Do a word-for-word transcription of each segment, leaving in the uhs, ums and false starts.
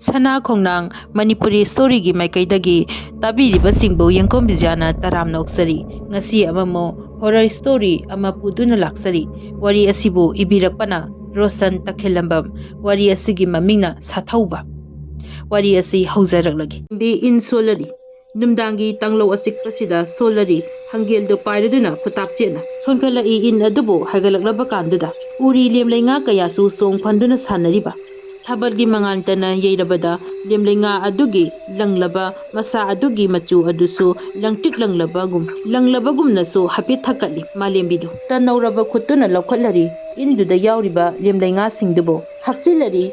ꯁꯅꯥ ꯈꯣꯡꯅꯥꯡ ꯃꯅꯤꯄꯨꯔꯤ ꯁ꯭ꯇꯣꯔꯤꯒꯤ ꯃꯥꯏꯀꯩꯗꯒꯤ ꯇꯥꯕꯤꯔꯤꯕꯁꯤꯡꯕꯨ ꯌꯦꯡꯈꯣꯝ ꯕꯤꯖꯌꯥꯅ ꯇꯔꯥꯝꯅ ꯑꯣꯛꯆꯔꯤ꯫ ꯉꯁꯤ ꯑꯃꯃꯨꯛ ꯍꯣꯔꯔ ꯁ꯭ꯇꯣꯔꯤ ꯑꯃ ꯄꯨꯗꯨꯅ ꯂꯥꯛꯆꯔꯤ꯫ ꯋꯥꯔꯤ ꯑꯁꯤꯕꯨ ꯏꯕꯤꯔꯛꯄꯅ ꯔꯣꯁꯟ ꯇꯈꯦꯜꯂꯝꯕꯝ꯫ ꯋꯥꯔꯤ ꯑꯁꯤꯒꯤ ꯃꯃꯤꯡꯅ ꯁꯥꯊꯧꯕ꯫ ꯋꯥꯔꯤ ꯑꯁꯤ ꯍꯧꯖꯔꯛꯂꯒꯦ꯫ Be in ꯁꯣꯜꯂꯔꯤ꯫ ꯅꯨꯡꯗꯥꯡꯒꯤ ꯇꯥꯡꯂꯧ ꯑꯆꯤꯛꯄꯁꯤꯗ ꯁꯣꯜꯂꯔꯤ ꯍꯪꯒꯦꯜꯗꯨ ꯄꯥꯏꯔꯗꯨꯅ ꯈꯨꯇꯥꯞ ꯆꯦꯠꯅ ꯁꯣꯟꯒꯠꯂꯛꯏ꯫ ꯏꯟ ꯑꯗꯨꯕꯨ ꯍꯥꯏꯒꯠꯂꯛꯂꯕ ꯀꯥꯟꯗꯨꯗ ꯎꯔꯤ ꯂꯦꯝꯂꯩꯉꯥ ꯀꯌꯥꯁꯨ ꯆꯣꯡ ꯐꯟꯗꯨꯅ ꯁꯥꯟꯅꯔꯤꯕ꯫ ꯊꯥꯕꯜꯒꯤ ꯃꯉꯥꯜꯇꯅ ꯌꯩꯔꯕꯗ ꯂꯦꯝꯂꯩꯉꯥ ꯑꯗꯨꯒꯤ ꯂꯪꯂꯕ ꯃꯁꯥ ꯑꯗꯨꯒꯤ ꯃꯆꯨ ꯑꯗꯨꯁꯨ ꯂꯪꯇ꯭ꯔꯤꯛ ꯂꯪꯂꯕꯒꯨꯝ, ꯂꯪꯂꯕꯒꯨꯝꯅꯁꯨ ꯍꯥꯏꯐꯦꯠ ꯊꯛꯀꯠꯂꯤ꯫ ꯃꯥꯂꯦꯝꯕꯤꯗꯨ ꯇꯟꯅꯧꯔꯕ ꯈꯨꯠꯇꯨꯅ ꯂꯧꯈꯠꯂꯔꯤ ꯏꯟꯗꯨꯗ ꯌꯥꯎꯔꯤꯕ ꯂꯦꯝꯂꯩꯉꯥꯁꯤꯡꯗꯨꯕꯨ ꯍꯥꯞꯆꯤꯜꯂꯔꯤ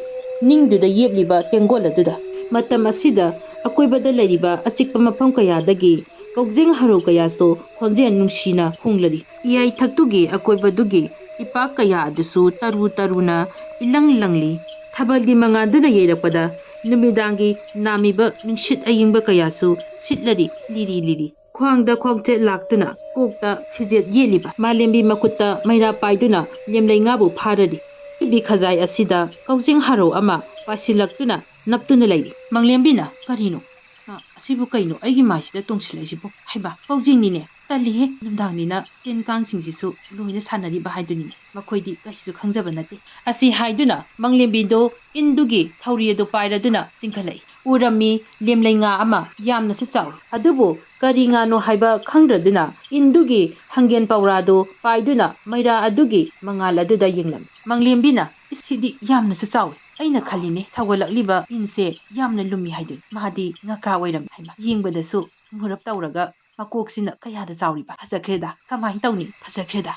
ꯅꯤꯡꯗꯨꯗ ꯌꯦꯞꯂꯤꯕ ꯇꯦꯡꯒꯣꯜ ꯑꯗꯨꯗ꯫ ꯃꯇꯝ ꯑꯁꯤꯗ ꯑꯀꯣꯏꯕꯗ ꯂꯩꯔꯤꯕ ꯑꯆꯤꯛꯄ ꯃꯐꯝ ꯀꯌꯥꯗꯒꯤ ꯀꯧꯖꯦꯡ ꯍꯔꯥꯎ ꯀꯌꯥꯁꯨ ꯈꯣꯟꯖꯦꯜ ꯅꯨꯡꯁꯤꯅ ꯍꯣꯡꯂꯔꯤ꯫ ꯏꯌꯥꯏꯊꯛꯇꯨꯒꯤ ꯑꯀꯣꯏꯕꯗꯨꯒꯤ ꯏꯄꯥꯛ ꯀꯌꯥ ꯑꯗꯨꯁꯨ ꯇꯔꯨ ꯇꯔꯨꯅ ꯏꯂꯪ ꯂꯪꯂꯤ꯫ ꯊꯥꯕꯜꯒꯤ ꯃꯉꯥꯜꯗꯨꯅ ꯌꯩꯔꯛꯄꯗ ꯅꯨꯃꯤꯗꯥꯡꯒꯤ ꯅꯥꯝꯃꯤꯕ ꯅꯨꯡꯁꯤꯠ ꯑꯌꯤꯡꯕ ꯀꯌꯥꯁꯨ ꯁꯤꯠꯂꯔꯤ, ꯂꯤꯔꯤ ꯂꯤꯔꯤ꯫ ꯈ꯭ꯋꯥꯡꯗ ꯈꯣꯡꯆꯦꯠ ꯂꯥꯛꯇꯨꯅ ꯀꯣꯛꯇ ꯐꯤꯖꯦꯠ ꯌꯦꯠꯂꯤꯕ ꯃꯥꯂꯦꯝꯕꯤ ꯃꯈꯨꯠꯇ ꯃꯩꯔꯥ ꯄꯥꯏꯗꯨꯅ ꯂꯦꯝꯂꯩꯉꯥꯕꯨ ꯐꯥꯔꯔꯤ꯫ ꯏꯕꯤ ꯈꯖꯥꯏ ꯑꯁꯤꯗ ꯀꯧꯖꯦꯡ ꯍꯔꯥꯎ ꯑꯃ ꯄꯥꯏꯁꯤꯜꯂꯛꯇꯨꯅ ꯅꯞꯇꯨꯅ ꯂꯩꯔꯤ꯫ ꯃꯥꯂꯦꯝꯕꯤꯅ, "ꯀꯔꯤꯅꯣ? ꯑ, ꯑꯁꯤꯕꯨ ꯀꯩꯅꯣ ꯑꯩꯒꯤ ꯃꯥꯏꯁꯤꯗ ꯇꯣꯡꯁꯤꯜꯂꯛꯏꯁꯤꯕꯨ? ꯍꯩꯕ, ꯀꯧꯖꯦꯡꯅꯤꯅꯦ꯫ ꯇꯜꯂꯤꯍꯦ, ꯅꯨꯡꯗꯥꯡꯅꯤꯅ ꯇꯤꯟ ꯀꯥꯡꯁꯤꯡꯁꯤꯁꯨ ꯂꯣꯏꯅ ꯁꯥꯟꯅꯔꯤꯕ ꯍꯥꯏꯗꯨꯅꯤꯅꯦ꯫ ꯃꯈꯣꯏꯗꯤ ꯀꯩꯁꯨ ꯈꯪꯖꯕ ꯅꯠꯇꯦ"꯫ ꯑꯁꯤ ꯍꯥꯏꯗꯨꯅ ꯃꯪꯂꯦꯝꯕꯤꯗꯣ ꯏꯟꯗꯨꯒꯤ ꯊꯧꯔꯤ ꯑꯗꯨ ꯄꯥꯏꯔꯗꯨꯅ ꯆꯤꯡꯈꯠꯂꯛꯏ꯫ ꯎꯔꯝꯃꯤ ꯂꯦꯝꯂꯩ ꯉꯥ ꯑꯃ ꯌꯥꯝꯅꯁꯨ ꯆꯥꯎꯏ꯫ ꯑꯗꯨꯕꯨ ꯀꯔꯤ ꯉꯥꯅꯣ ꯍꯥꯏꯕ ꯈꯪꯗ꯭ꯔꯗꯨꯅ ꯏꯟꯗꯨꯒꯤ ꯍꯪꯒꯦꯟ ꯄꯧꯔꯥꯗꯨ ꯄꯥꯏꯗꯨꯅ ꯃꯩꯔꯥ ꯑꯗꯨꯒꯤ ꯃꯉꯥꯜ ꯑꯗꯨꯗ ꯌꯦꯡꯂꯝꯃꯤ꯫ ꯃꯪꯂꯦꯝꯕꯤꯅ, "ꯏꯁ, ꯁꯤꯗꯤ ꯌꯥꯝꯅꯁꯨ ꯆꯥꯎꯏ꯫ ꯑꯩꯅ ꯈꯜꯂꯤꯅꯦ, ꯁꯧꯒꯠꯂꯛꯂꯤꯕ ꯏꯟꯁꯦ ꯌꯥꯝꯅ ꯂꯨꯝꯃꯤ ꯍꯥꯏꯗꯨꯅꯤ꯫ ꯃꯥꯗꯤ ꯉꯀ꯭ꯔꯥ ꯑꯣꯏꯔꯝꯃꯤ ꯍꯥꯏꯕ꯫ ꯌꯦꯡꯕꯗꯁꯨ ꯃꯨꯔꯞ ꯇꯧꯔꯒ ꯃꯀꯣꯛꯁꯤꯅ ꯀꯌꯥꯗ ꯆꯥꯎꯔꯤꯕ? ꯐꯖꯈ꯭ꯔꯦꯗ꯫ ꯀꯃꯥꯏꯅ ꯇꯧꯅꯤ? ꯐꯖꯈ꯭ꯔꯦꯗ꯫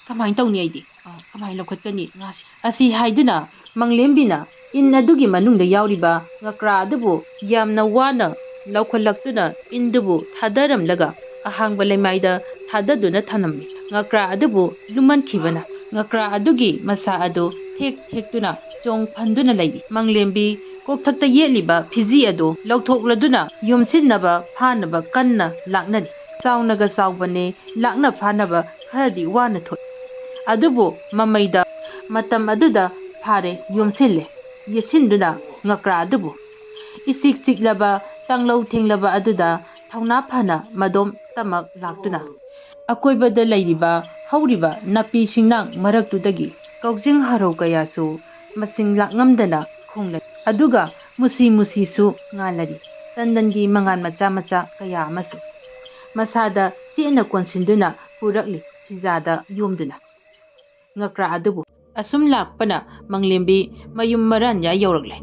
ꯀꯃꯥꯏꯅ ꯇꯧꯅꯤ ꯑꯩꯗꯤ? ꯑ, ꯀꯃꯥꯏꯅ ꯂꯧꯈꯠꯀꯅꯤ ꯉꯥꯁꯤ?" ꯑꯁꯤ ꯍꯥꯏꯗꯨꯅ ꯃꯪꯂꯦꯝꯕꯤꯅ ꯏꯟ ꯑꯗꯨꯒꯤ ꯃꯅꯨꯡꯗ ꯌꯥꯎꯔꯤꯕ ꯉꯀ꯭ꯔꯥ ꯑꯗꯨꯕꯨ ꯌꯥꯝꯅ ꯋꯥꯅ ꯂꯧꯈꯠꯂꯛꯇꯨꯅ ꯏꯟꯗꯨꯕꯨ ꯊꯥꯗꯔꯝꯂꯒ ꯑꯍꯥꯡꯕ ꯂꯩꯃꯥꯏꯗ ꯊꯥꯗꯗꯨꯅ ꯊꯝꯂꯝꯃꯤ꯫ ꯉꯀ꯭ꯔꯥ ꯑꯗꯨꯕꯨ ꯂꯨꯝꯃꯟꯈꯤꯕꯅ ꯉꯀ꯭ꯔꯥ ꯑꯗꯨꯒꯤ ꯃꯁꯥ ꯑꯗꯨ ꯊꯦꯛ ꯊꯦꯛꯇꯨꯅ ꯆꯣꯡ ꯐꯟꯗꯨꯅ ꯂꯩꯔꯤ꯫ ꯃꯪꯂꯦꯝꯕꯤ ꯀꯣꯛꯊꯛꯇ ꯌꯦꯠꯂꯤꯕ ꯐꯤꯖꯤ ꯑꯗꯨ ꯂꯧꯊꯣꯛꯂꯗꯨꯅ ꯌꯣꯝꯁꯤꯟꯅꯕ ꯐꯥꯅꯕ ꯀꯟꯅ ꯂꯥꯛꯅꯔꯤ꯫ ꯆꯥꯎꯅꯒ ꯆꯥꯎꯕꯅꯦ, ꯂꯥꯛꯅ ꯐꯥꯅꯕ ꯈꯔꯗꯤ ꯋꯥꯅ ꯊꯣꯛꯏ꯫ ꯑꯗꯨꯕꯨ ꯃꯃꯩꯗ ꯃꯇꯝ ꯑꯗꯨꯗ ꯐꯥꯔꯦ, ꯌꯣꯝꯁꯤꯜꯂꯦ꯫ ꯌꯦꯠꯁꯤꯟꯗꯨꯅ ꯉꯀ꯭ꯔꯥ ꯑꯗꯨꯕꯨ ꯏꯆꯤꯛ ꯆꯤꯛꯂꯕ ꯇꯥꯡꯂꯧ ꯊꯦꯡꯂꯕ ꯑꯗꯨꯗ ꯊꯧꯅꯥ ꯐꯅ ꯃꯗꯣꯝ ꯇꯃꯛ ꯂꯥꯛꯇꯨꯅ ꯑꯀꯣꯏꯕꯗ ꯂꯩꯔꯤꯕ ꯍꯧꯔꯤꯕ ꯅꯥꯄꯤ ꯁꯤꯡꯅꯥꯡ ꯃꯔꯛꯇꯨꯗꯒꯤ ꯀꯧꯖꯤꯡ ꯍꯔꯧ ꯀꯌꯥꯁꯨ ꯃꯁꯤꯡ ꯂꯥꯛꯉꯝꯗꯅ ꯈꯣꯡꯂꯛꯏ꯫ ꯑꯗꯨꯒ ꯃꯨꯁꯤ ꯃꯨꯁꯤꯁꯨ ꯉꯥꯜꯂꯔꯤ ꯇꯟꯗꯟꯒꯤ ꯃꯉꯥꯜ ꯃꯆꯥ ꯃꯆꯥ ꯀꯌꯥ ꯑꯃꯁꯨ ꯃꯁꯥꯗ ꯆꯦꯠꯅ ꯀꯣꯟꯁꯤꯟꯗꯨꯅ ꯄꯨꯔꯛꯂꯤ ꯐꯤꯖꯥꯗ ꯌꯣꯝꯗꯨꯅ꯫ ꯉꯀ꯭ꯔꯥ ꯑꯗꯨꯕꯨ ꯑꯁꯨꯝ ꯂꯥꯛꯄꯅ ꯃꯪꯂꯦꯝꯕꯤ ꯃꯌꯨꯝ ꯃꯔꯥꯟꯌꯥ ꯌꯧꯔꯛꯂꯦ꯫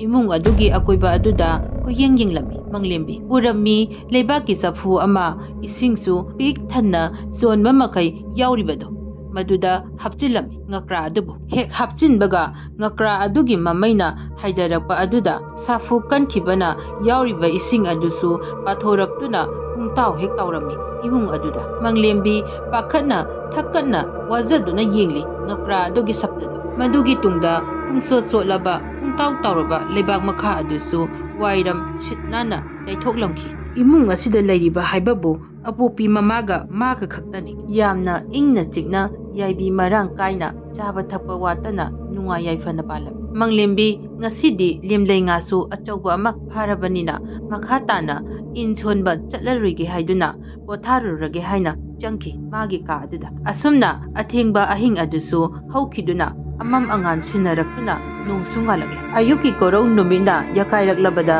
ꯏꯃꯨꯡ ꯑꯗꯨꯒꯤ ꯑꯀꯣꯏꯕ ꯑꯗꯨꯗ ꯀꯨꯌꯦꯡ ꯌꯦꯡꯂꯝꯃꯤ꯫ ꯃꯪꯂꯦꯝꯕꯤ ꯎꯔꯝꯃꯤ ꯂꯩꯕꯥꯛꯀꯤ ꯆꯐꯨ ꯑꯃ ꯏꯁꯤꯡꯁꯨ ꯄꯤꯛ ꯊꯟꯅ ꯆꯣꯟꯕ ꯃꯈꯩ ꯌꯥꯎꯔꯤꯕꯗꯣ꯫ ꯃꯗꯨꯗ ꯍꯥꯞꯆꯤꯜꯂꯝꯃꯤ꯫ ꯉꯀ꯭ꯔꯥ ꯑꯗꯨꯕꯨ ꯍꯦꯛ ꯍꯥꯞꯆꯤꯟꯕꯒ ꯉꯀ꯭ꯔꯥ ꯑꯗꯨꯒꯤ ꯃꯃꯩꯅ ꯍꯥꯏꯊꯔꯛꯄ ꯑꯗꯨꯗ ꯁꯥꯐꯨ ꯀꯟꯈꯤꯕꯅ ꯌꯥꯎꯔꯤꯕ ꯏꯁꯤꯡ ꯑꯗꯨꯁꯨ ꯄꯥꯊꯣꯔꯛꯇꯨꯅ ꯄꯨꯡꯇꯥꯎ ꯍꯦꯛ ꯇꯥꯎꯔꯝꯃꯤ꯫ ꯏꯃꯨꯡ ꯑꯗꯨꯗ ꯃꯪꯂꯦꯝꯕꯤ ꯄꯥꯈꯠꯅ ꯊꯛꯀꯠꯅ ꯋꯥꯖꯗꯨꯅ ꯌꯦꯡꯂꯤ ꯉꯀ꯭ꯔꯥ ꯑꯗꯨꯒꯤ ꯁꯞꯇꯗꯨ꯫ ꯃꯗꯨꯒꯤ ꯇꯨꯡꯗ ꯄꯨꯡꯆꯣꯠ ꯆꯣꯠꯂꯕ ꯄꯨꯡꯇꯥꯎ ꯇꯥꯎꯔꯕ ꯂꯩꯕꯥꯛ ꯃꯈꯥ ꯑꯗꯨꯁꯨ ꯋꯥꯏꯔꯝ ꯁꯤꯠ ꯅꯥꯟꯅ ꯇꯩꯊꯣꯛꯂꯝꯈꯤ꯫ ꯏꯃꯨꯡ ꯑꯁꯤꯗ ꯂꯩꯔꯤꯕ ꯍꯥꯏꯕꯕꯨ ꯑꯄꯣꯛꯄꯤ ꯃꯃꯥꯒ ꯃꯥꯒ ꯈꯛꯇꯅꯤ꯫ ꯌꯥꯝꯅ ꯏꯪꯅ ꯆꯤꯛꯅ ꯌꯥꯏꯕꯤ ꯃꯔꯥꯡ ꯀꯥꯏꯅ ꯆꯥꯕ ꯊꯛꯄ ꯋꯥꯠꯇꯅ ꯅꯨꯡꯉꯥꯏ ꯌꯥꯏꯐꯅ ꯄꯥꯜꯂꯝꯃꯤ꯫ ꯃꯪꯂꯦꯝꯕꯤ ꯉꯁꯤꯗꯤ ꯂꯦꯝꯂꯩ ꯉꯥꯁꯨ ꯑꯆꯧꯕ ꯑꯃ ꯐꯥꯔꯕꯅꯤꯅ ꯃꯈꯥ ꯇꯥꯅ ꯏꯟ ꯁꯣꯟꯕ ꯆꯠꯂꯔꯣꯏꯒꯦ ꯍꯥꯏꯗꯨꯅ ꯄꯣꯊꯥꯔꯨꯔꯒꯦ ꯍꯥꯏꯅ ꯆꯪꯈꯤ ꯃꯥꯒꯤ ꯀꯥ ꯑꯗꯨꯗ꯫ ꯑꯁꯨꯝꯅ ꯑꯊꯦꯡꯕ ꯑꯍꯤꯡ ꯑꯗꯨꯁꯨ ꯍꯧꯈꯤꯗꯨꯅ ꯑꯃꯝ ꯑꯉꯥꯟ ꯁꯤꯟꯅꯔꯛꯇꯨꯅ ꯅꯣꯡꯁꯨ ꯉꯥꯜꯂꯛꯂꯦ꯫ ꯑꯌꯨꯛꯀꯤ ꯀꯣꯔꯧ ꯅꯨꯃꯤꯠꯅ ꯌꯥꯀꯥꯏꯔꯛꯂꯕꯗ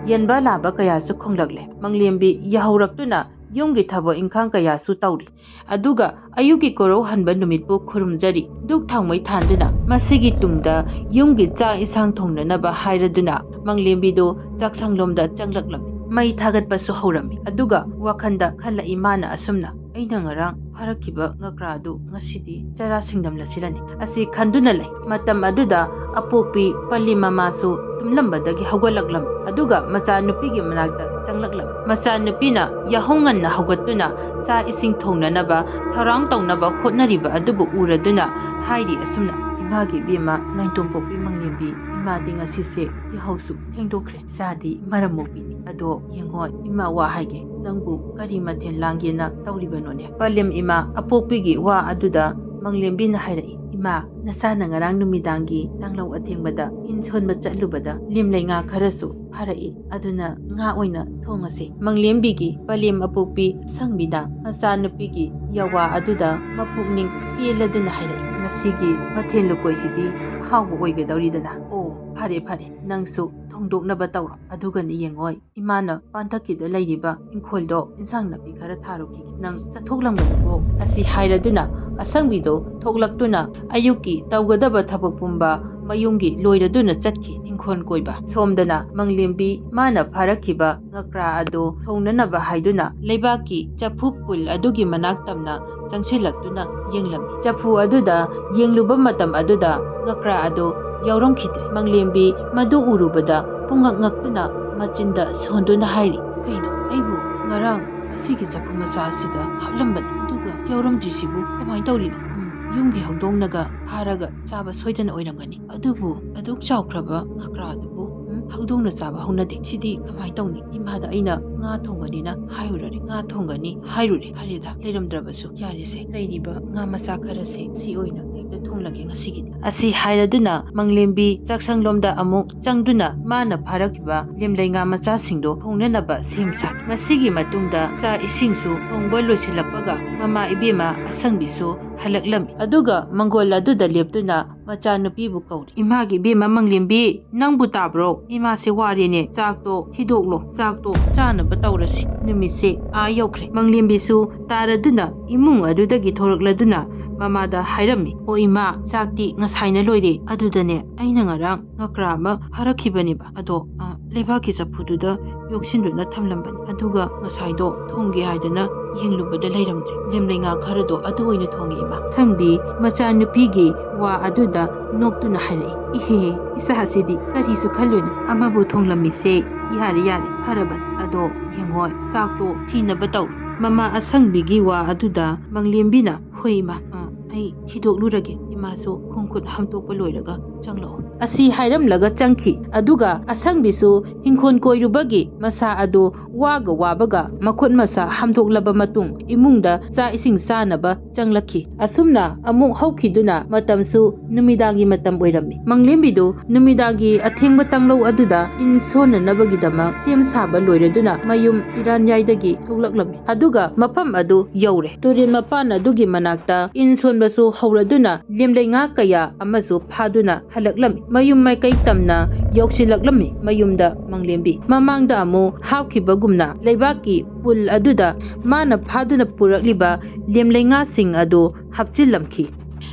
ꯌꯦꯟꯕ ꯂꯥꯕ ꯀꯌꯥꯁꯨ ꯈꯣꯡꯂꯛꯂꯦ꯫ ꯃꯪꯂꯦꯝꯕꯤ ꯌꯥꯍꯧꯔꯛꯇꯨꯅ ꯌꯨꯝꯒꯤ ꯊꯕꯛ ꯏꯪꯈꯥꯡ ꯀꯌꯥꯁꯨ ꯇꯧꯔꯤ꯫ ꯑꯗꯨꯒ ꯑꯌꯨꯛꯀꯤ ꯀꯣꯔꯧ ꯍꯟꯕ ꯅꯨꯃꯤꯠꯄꯨ ꯈꯨꯔꯨꯝꯖꯔꯤ꯫ ꯙꯨꯛ ꯊꯥꯎꯃꯩ ꯊꯥꯟꯗꯨꯅ ꯃꯁꯤꯒꯤ ꯇꯨꯡꯗ ꯌꯨꯝꯒꯤ ꯆꯥꯛ ꯏꯟꯁꯥꯡ ꯊꯣꯡꯅꯅꯕ ꯍꯥꯏꯔꯗꯨꯅ ꯃꯪꯂꯦꯝꯕꯤꯗꯨ ꯆꯥꯛꯁꯪꯂꯣꯝꯗ ꯆꯪꯂꯛꯂꯝꯃꯤ꯫ ꯃꯩ ꯊꯥꯒꯠꯄꯁꯨ ꯍꯧꯔꯝꯃꯤ꯫ ꯑꯗꯨꯒ ꯋꯥꯈꯜꯗ ꯈꯜꯂꯛꯏ ꯃꯥꯅ ꯑꯁꯨꯝꯅ, "ꯑꯩꯅ ꯉꯔꯥꯡ ꯐꯥꯔꯛꯈꯤꯕ ꯉꯀ꯭ꯔꯥ ꯑꯗꯨ ꯉꯁꯤꯗꯤ ꯆꯔꯥ ꯁꯤꯡꯗꯝꯂꯁꯤꯔꯅꯤ?" ꯑꯁꯤ ꯈꯟꯗꯨꯅ ꯂꯩ꯫ ꯃꯇꯝ ꯑꯗꯨꯗ ꯑꯄꯣꯛꯄꯤ ꯄꯂꯤ ꯃꯃꯥꯁꯨ ꯇꯨꯝꯂꯝꯕꯗꯒꯤ ꯍꯧꯒꯠꯂꯛꯂꯝꯃꯤ꯫ ꯑꯗꯨꯒ ꯃꯆꯥꯅꯨꯄꯤꯒꯤ ꯃꯅꯥꯛꯇ ꯆꯪꯂꯛꯂꯝꯃꯤ꯫ ꯃꯆꯥꯅꯨꯄꯤꯅ ꯌꯥꯍꯧ ꯉꯟꯅ ꯍꯧꯒꯠꯇꯨꯅ ꯆꯥꯛ ꯏꯁꯤꯡ ꯊꯣꯡꯅꯅꯕ ꯊꯧꯔꯥꯡ ꯇꯧꯅꯕ ꯍꯣꯠꯅꯔꯤꯕ ꯑꯗꯨꯕꯨ ꯎꯔꯗꯨꯅ ꯍꯥꯏꯔꯤ ꯑꯁꯨꯝꯅ, "ꯏꯃꯥꯒꯤ ꯏꯕꯦꯝꯃ ꯅꯥꯏꯇꯣꯝꯄꯣꯛꯄꯤ ꯃꯪꯂꯦꯝꯕꯤ, ꯏꯃꯥꯗꯤ ꯉꯁꯤꯁꯦ ꯌꯥꯍꯧꯁꯨ ꯊꯦꯡꯗꯣꯛꯈ꯭ꯔꯦ꯫ ꯏꯆꯥꯗꯤ ꯃꯔꯝ ꯃꯣꯛꯄꯤꯅꯤ꯫ ꯑꯗꯣ ꯌꯦꯡꯉꯣ ꯏꯃꯥ, ꯋꯥ ꯍꯥꯏꯒꯦ, ꯅꯪꯕꯨ ꯀꯔꯤ ꯃꯊꯦꯜ ꯂꯥꯡꯒꯦꯅ ꯇꯧꯔꯤꯕꯅꯣꯅꯦ?" ꯄꯂꯦꯝ ꯏꯃꯥ ꯑꯄꯣꯛꯄꯤꯒꯤ ꯋꯥ ꯑꯗꯨꯗ ꯃꯪꯂꯦꯝꯕꯤꯅ ꯍꯥꯏꯔꯛꯏ, "ꯏꯃꯥ, ꯅꯆꯥꯅ ꯉꯔꯥꯡ ꯅꯨꯃꯤꯗꯥꯡꯒꯤ ꯇꯥꯡꯂꯧ ꯑꯊꯦꯡꯕꯗ ꯏꯟ ꯁꯣꯟꯕ ꯆꯠꯂꯨꯕꯗ ꯂꯤꯝꯂꯩ ꯉꯥ ꯈꯔꯁꯨ ꯐꯥꯔꯛꯏ, ꯑꯗꯨꯅ ꯉꯥ ꯑꯣꯏꯅ ꯊꯣꯡꯉꯁꯤ꯫" ꯃꯪꯂꯦꯝꯕꯤꯒꯤ ꯄꯂꯦꯝ ꯑꯄꯣꯛꯄꯤ ꯑꯁꯪꯕꯤꯅ ꯃꯆꯥꯅꯨꯄꯤꯒꯤ ꯌꯥꯋꯥ ꯑꯗꯨꯗ ꯃꯄꯨꯛꯅꯤꯡ ꯄꯦꯜꯂꯗꯨꯅ ꯍꯥꯏꯔꯛꯏ, "ꯉꯁꯤꯒꯤ ꯃꯊꯦꯜ ꯂꯨꯀꯣꯏꯁꯤꯗꯤ ꯑꯍꯥꯎꯕ ꯑꯣꯏꯒꯗꯧꯔꯤꯗꯅ꯫ ꯑꯣ, ꯐꯔꯦ ꯐꯔꯦ, ꯅꯪꯁꯨ ꯊꯣꯡꯗꯣꯛꯅꯕ ꯇꯧꯔꯣ꯫ ꯑꯗꯨꯒꯅꯤ ꯌꯦꯡꯉꯣꯏ, ꯏꯃꯥꯅ ꯄꯥꯟꯊꯛꯀꯤꯗ ꯂꯩꯔꯤꯕ ꯏꯪꯈꯣꯜꯗꯣ ꯏꯟꯁꯥꯡ ꯅꯥꯄꯤ ꯈꯔ ꯊꯥꯔꯨꯈꯤꯒꯦ, ꯅꯪ ꯆꯠꯊꯣꯛꯂꯝꯒꯅꯨꯀꯣ꯫" ꯑꯁꯤ ꯍꯥꯏꯔꯗꯨꯅ ꯑꯁꯪꯕꯤꯗꯣ ꯊꯣꯛꯂꯛꯇꯨꯅ ꯑꯌꯨꯛꯀꯤ ꯇꯧꯒꯗꯕ ꯊꯕꯛ ꯄꯨꯝꯕ ꯃꯌꯨꯝꯒꯤ ꯂꯣꯏꯔꯗꯨꯅ ꯆꯠꯈꯤ ꯏꯪꯈꯣꯜ ꯀꯣꯏꯕ꯫ ꯁꯣꯝꯗꯅ ꯃꯪꯂꯦꯝꯕꯤ ꯃꯥꯅ ꯐꯥꯔꯛꯈꯤꯕ ꯉꯀ꯭ꯔꯥ ꯑꯗꯨ ꯊꯣꯡꯅꯅꯕ ꯍꯥꯏꯗꯨꯅ ꯂꯩꯕꯥꯛꯀꯤ ꯆꯐꯨ ꯄꯨꯜ ꯑꯗꯨꯒꯤ ꯃꯅꯥꯛ ꯇꯝꯅ ꯆꯪꯁꯤꯜꯂꯛꯇꯨꯅ ꯌꯦꯡꯂꯝꯃꯤ꯫ ꯆꯐꯨ ꯑꯗꯨꯗ ꯌꯦꯡꯂꯨꯕ ꯃꯇꯝ ꯑꯗꯨꯗ ꯉꯀ꯭ꯔꯥ ꯑꯗꯨ ꯌꯥꯎꯔꯝꯈꯤꯗ꯭ꯔꯦ꯫ ꯃꯪꯂꯦꯝꯕꯤ ꯃꯗꯨ ꯎꯔꯨꯕꯗ ꯄꯨꯡꯉꯛ ꯉꯛꯇꯨꯅ ꯃꯆꯤꯟꯗ ꯁꯣꯟꯗꯨꯅ ꯍꯥꯏꯔꯤ, "ꯀꯩꯅꯣ, ꯑꯩꯕꯨ ꯉꯔꯥꯡ ꯑꯁꯤꯒꯤ ꯆꯐꯨ ꯃꯆꯥ ꯑꯁꯤꯗ ꯍꯥꯞꯂꯝꯕꯅꯤ, ꯑꯗꯨꯒ ꯌꯥꯎꯔꯝꯗ꯭ꯔꯤꯁꯤꯕꯨ ꯀꯃꯥꯏꯅ ꯇꯧꯔꯤꯅꯣ? ꯎꯝ, ꯌꯨꯝꯒꯤ ꯍꯧꯗꯣꯡꯅꯒ ꯐꯥꯔꯒ ꯆꯥꯕ ꯁꯣꯏꯗꯅ ꯑꯣꯏꯔꯝꯒꯅꯤ꯫ ꯑꯗꯨꯕꯨ ꯑꯗꯨꯛ ꯆꯥꯎꯈ꯭ꯔꯕ ꯉꯀ꯭ꯔꯥꯗꯨꯕꯨ, ꯎꯝ, ꯍꯧꯗꯣꯡꯅ ꯆꯥꯕ ꯍꯧꯅꯗꯦ꯫ ꯁꯤꯗꯤ ꯀꯃꯥꯏꯅ ꯇꯧꯅꯤ? ꯏꯃꯥꯗ ꯑꯩꯅ ꯉꯥ ꯊꯣꯡꯒꯅꯤꯅ ꯍꯥꯏꯔꯨꯔꯦ, ꯉꯥ ꯊꯣꯡꯒꯅꯤ ꯍꯥꯏꯔꯨꯔꯦ꯫ ꯐꯔꯦꯗ, ꯂꯩꯔꯝꯗ꯭ꯔꯕꯁꯨ ꯌꯥꯔꯦꯁꯦ, ꯂꯩꯔꯤꯕ ꯉꯥ ꯃꯆꯥ ꯈꯔꯁꯦ ꯁꯤ ꯑꯣꯏꯅ ꯍꯦꯛꯇ ꯊꯣꯡꯂꯒꯦ ꯉꯁꯤꯒꯤꯗꯤ꯫" ꯑꯁꯤ ꯍꯥꯏꯔꯗꯨꯅ ꯃꯪꯂꯦꯝꯕꯤ ꯆꯥꯛꯁꯪꯂꯣꯝꯗ ꯑꯃꯨꯛ ꯆꯪꯗꯨꯅ ꯃꯥꯅ ꯐꯥꯔꯛꯈꯤꯕ ꯂꯦꯝꯂꯩ ꯉꯥ ꯃꯆꯥꯁꯤꯡꯗꯣ ꯊꯣꯡꯅꯅꯕ ꯁꯦꯝ ꯁꯥꯈꯤ꯫ ꯃꯁꯤꯒꯤ ꯃꯇꯨꯡꯗ ꯆꯥꯛ ꯏꯁꯤꯡꯁꯨ ꯊꯣꯡꯕ ꯂꯣꯏꯁꯤꯜꯂꯛꯄꯒ ꯃꯃꯥ ꯏꯕꯦꯝꯃ ꯑꯁꯪꯕꯤꯁꯨ ꯍꯜꯂꯛꯂꯝꯃꯤ꯫ ꯑꯗꯨꯒ ꯃꯪꯒꯣꯜ ꯑꯗꯨꯗ ꯂꯦꯞꯇꯨꯅ ꯃꯆꯥꯅꯨꯄꯤꯕꯨ ꯀꯧꯔꯤ, "ꯏꯃꯥꯒꯤ ꯏꯕꯦꯝꯃ ꯃꯪꯂꯦꯝꯕꯤ, ꯅꯪꯕꯨ ꯇꯥꯕ꯭ꯔꯣ? ꯏꯃꯥꯁꯦ ꯋꯥꯔꯦꯅꯦ꯫ ꯆꯥꯛꯇꯣ ꯊꯤꯗꯣꯛꯂꯣ, ꯆꯥꯛꯇꯣ ꯆꯥꯅꯕ ꯇꯧꯔꯁꯤ꯫ ꯅꯨꯃꯤꯠꯁꯦ ꯑꯥ ꯌꯧꯈ꯭ꯔꯦ꯫" ꯃꯪꯂꯦꯝꯕꯤꯁꯨ ꯇꯥꯔꯗꯨꯅ ꯏꯃꯨꯡ ꯑꯗꯨꯗꯒꯤ ꯊꯣꯔꯛꯂꯗꯨꯅ ꯃꯃꯥꯗ ꯍꯥꯏꯔꯝꯃꯤ, "ꯑꯣ ꯏꯃꯥ, ꯆꯥꯛꯇꯤ ꯉꯁꯥꯏꯅ ꯂꯣꯏꯔꯦ꯫ ꯑꯗꯨꯗꯅꯦ, ꯑꯩꯅ ꯉꯔꯥꯡ ꯉꯀ꯭ꯔꯥ ꯑꯃ ꯐꯥꯔꯛꯈꯤꯕꯅꯦꯕ꯫ ꯑꯗꯣ, ꯑ, ꯂꯩꯕꯥꯛꯀꯤ ꯆꯐꯨꯗꯨꯗ ꯌꯣꯛꯁꯤꯟꯗꯨꯅ ꯊꯝꯂꯝꯕꯅꯤ꯫ ꯑꯗꯨꯒ ꯉꯁꯥꯏꯗꯣ ꯊꯣꯡꯒꯦ ꯍꯥꯏꯗꯨꯅ ꯌꯦꯡꯂꯨꯕꯗ ꯂꯩꯔꯝꯗ꯭ꯔꯦ꯫ ꯂꯦꯝꯂꯩ ꯉꯥ ꯈꯔꯗꯣ ꯑꯗꯨ ꯑꯣꯏꯅ ꯊꯣꯡꯉꯦ, ꯏꯃꯥ꯫" ꯁꯪꯕꯤ ꯃꯆꯥꯅꯨꯄꯤꯒꯤ ꯋꯥ ꯑꯗꯨꯗ ꯅꯣꯛꯇꯨꯅ ꯍꯥꯏꯔꯛꯏ, "ꯏꯍꯦ, ꯏꯆꯥꯁꯤꯗꯤ ꯀꯔꯤꯁꯨ ꯈꯜꯂꯨꯅꯨ꯫ ꯑꯃꯕꯨ ꯊꯣꯡꯂꯝꯃꯤꯁꯦ ꯌꯥꯔꯦ, ꯌꯥꯔꯦ, ꯐꯔꯕꯅꯤ꯫ ꯑꯗꯣ ꯌꯦꯡꯉꯣ, ꯆꯥꯛꯇꯣ ꯊꯤꯅꯕ ꯇꯧꯔꯣ꯫" ꯃꯃꯥ ꯑꯁꯪꯕꯤꯒꯤ ꯋꯥ ꯑꯗꯨꯗ ꯃꯪꯂꯦꯝꯕꯤꯅ, "ꯍꯣꯏ ꯏꯃꯥ, ꯑ, ꯑꯩ ꯊꯤꯗꯣꯛꯂꯨꯔꯒꯦ ꯏꯃꯥ꯫ ꯃꯥꯁꯨ ꯈꯣꯡ ꯈꯨꯠ ꯍꯥꯝꯗꯣꯛꯄ ꯂꯣꯏꯔꯒ ꯆꯪꯂꯛꯑꯣ" ꯑꯁꯤ ꯍꯥꯏꯔꯝꯂꯒ ꯆꯪꯈꯤ꯫ ꯑꯗꯨꯒ ꯑꯁꯪꯕꯤꯁꯨ ꯍꯤꯡꯈꯣꯜ ꯀꯣꯏꯔꯨꯕꯒꯤ ꯃꯁꯥ ꯑꯗꯨ ꯋꯥꯒ ꯋꯥꯕꯒ ꯃꯈꯨꯠ ꯃꯁꯥ ꯍꯥꯝꯗꯣꯛꯂꯕ ꯃꯇꯨꯡ ꯏꯃꯨꯡꯗ ꯆꯥꯛ ꯏꯁꯤꯡ ꯆꯥꯅꯕ ꯆꯪꯂꯛꯈꯤ꯫ ꯑꯁꯨꯝꯅ ꯑꯃꯨꯛ ꯍꯧꯈꯤꯗꯨꯅ ꯃꯇꯝꯁꯨ ꯅꯨꯃꯤꯗꯥꯡꯒꯤ ꯃꯇꯝ ꯑꯣꯏꯔꯝꯃꯤ꯫ ꯃꯪꯂꯦꯝꯕꯤꯗꯨ ꯅꯨꯃꯤꯗꯥꯡꯒꯤ ꯑꯊꯦꯡꯕ ꯇꯥꯡꯂꯧ ꯑꯗꯨꯗ ꯏꯟ ꯁꯣꯟꯅꯅꯕꯒꯤꯗꯃꯛ ꯁꯦꯝ ꯁꯥꯕ ꯂꯣꯏꯔꯗꯨꯅ ꯃꯌꯨꯝ ꯏꯔꯥꯟꯌꯥꯏꯗꯒꯤ ꯊꯣꯛꯂꯛꯂꯝꯃꯤ꯫ ꯑꯗꯨꯒ ꯃꯐꯝ ꯑꯗꯨ ꯌꯧꯔꯦ꯫ ꯇꯨꯔꯦꯜ ꯃꯄꯥꯟ ꯑꯗꯨꯒꯤ ꯃꯅꯥꯛꯇ ꯏꯟ ꯁꯣꯟꯕꯁꯨ ꯍꯧꯔꯗꯨꯅ ꯂꯦꯝꯂꯩꯉꯥ ꯀꯌꯥ ꯑꯃꯁꯨ ꯐꯥꯗꯨꯅ ꯍꯜꯂꯛꯂꯝꯃꯤ꯫ ꯃꯌꯨꯝ ꯃꯥꯏꯀꯩ ꯇꯝꯅ ꯌꯧꯁꯤꯜꯂꯛꯂꯝꯃꯤ ꯃꯌꯨꯝꯗ ꯃꯪꯂꯦꯝꯕꯤ꯫ ꯃꯃꯥꯡꯗ ꯑꯃꯨꯛ ꯍꯥꯞꯈꯤꯕꯒꯨꯝꯅ ꯂꯩꯕꯥꯛꯀꯤ ꯄꯨꯜ ꯑꯗꯨꯗ ꯃꯥꯅ ꯐꯥꯗꯨꯅ ꯄꯨꯔꯛꯂꯤꯕ ꯂꯦꯝꯂꯩꯉꯥꯁꯤꯡ ꯑꯗꯨ ꯍꯥꯞꯆꯤꯜꯂꯝꯈꯤ꯫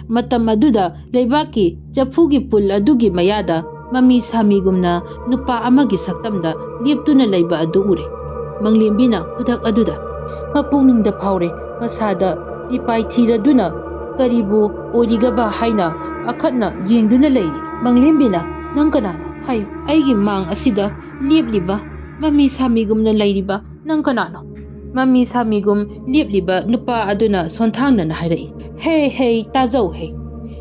ꯃꯇꯝ ꯑꯗꯨꯗ ꯂꯩꯕꯥꯛꯀꯤ ꯆꯐꯨꯒꯤ ꯄꯨꯜ ꯑꯗꯨꯒꯤ ꯃꯌꯥꯗ ꯃꯃꯤ ꯁꯥꯃꯤꯒꯨꯝꯅ ꯅꯨꯄꯥ ꯑꯃꯒꯤ ꯁꯛꯇꯝꯗ ꯂꯦꯞꯇꯨꯅ ꯂꯩꯕ ꯑꯗꯨ ꯎꯔꯦ꯫ ꯃꯪꯂꯦꯝꯕꯤꯅ ꯈꯨꯗꯛ ꯑꯗꯨꯗ ꯃꯄꯨꯛꯅꯤꯡꯗ ꯐꯥꯎꯔꯦ꯫ ꯃꯁꯥꯗ ꯃꯤꯄꯥꯏ ꯊꯤꯔꯗꯨꯅ ꯀꯔꯤꯕꯨ ꯑꯣꯏꯔꯤꯒꯕ ꯍꯥꯏꯅ ꯑꯈꯠꯅ ꯌꯦꯡꯗꯨꯅ ꯂꯩꯔꯤ꯫ ꯃꯪꯂꯦꯝꯕꯤꯅ, "ꯅꯪ ꯀꯅꯥꯅꯣ? ꯍꯥꯏꯌꯨ, ꯑꯩꯒꯤ ꯃꯥꯡ ꯑꯁꯤꯗ ꯂꯦꯞꯂꯤꯕ ꯃꯃꯤ ꯁꯥꯃꯤꯒꯨꯝꯅ ꯂꯩꯔꯤꯕ ꯅꯪ ꯀꯅꯥꯅꯣ?" ꯃꯃꯤ ꯁꯥꯃꯤꯒꯨꯝ ꯂꯦꯞꯂꯤꯕ ꯅꯨꯄꯥ ꯑꯗꯨꯅ ꯁꯣꯟꯊꯥꯡꯅꯅ ꯍꯥꯏꯔꯛꯏ, "ꯍꯦ ꯍꯦ, ꯇꯥꯖꯧ ꯍꯦ,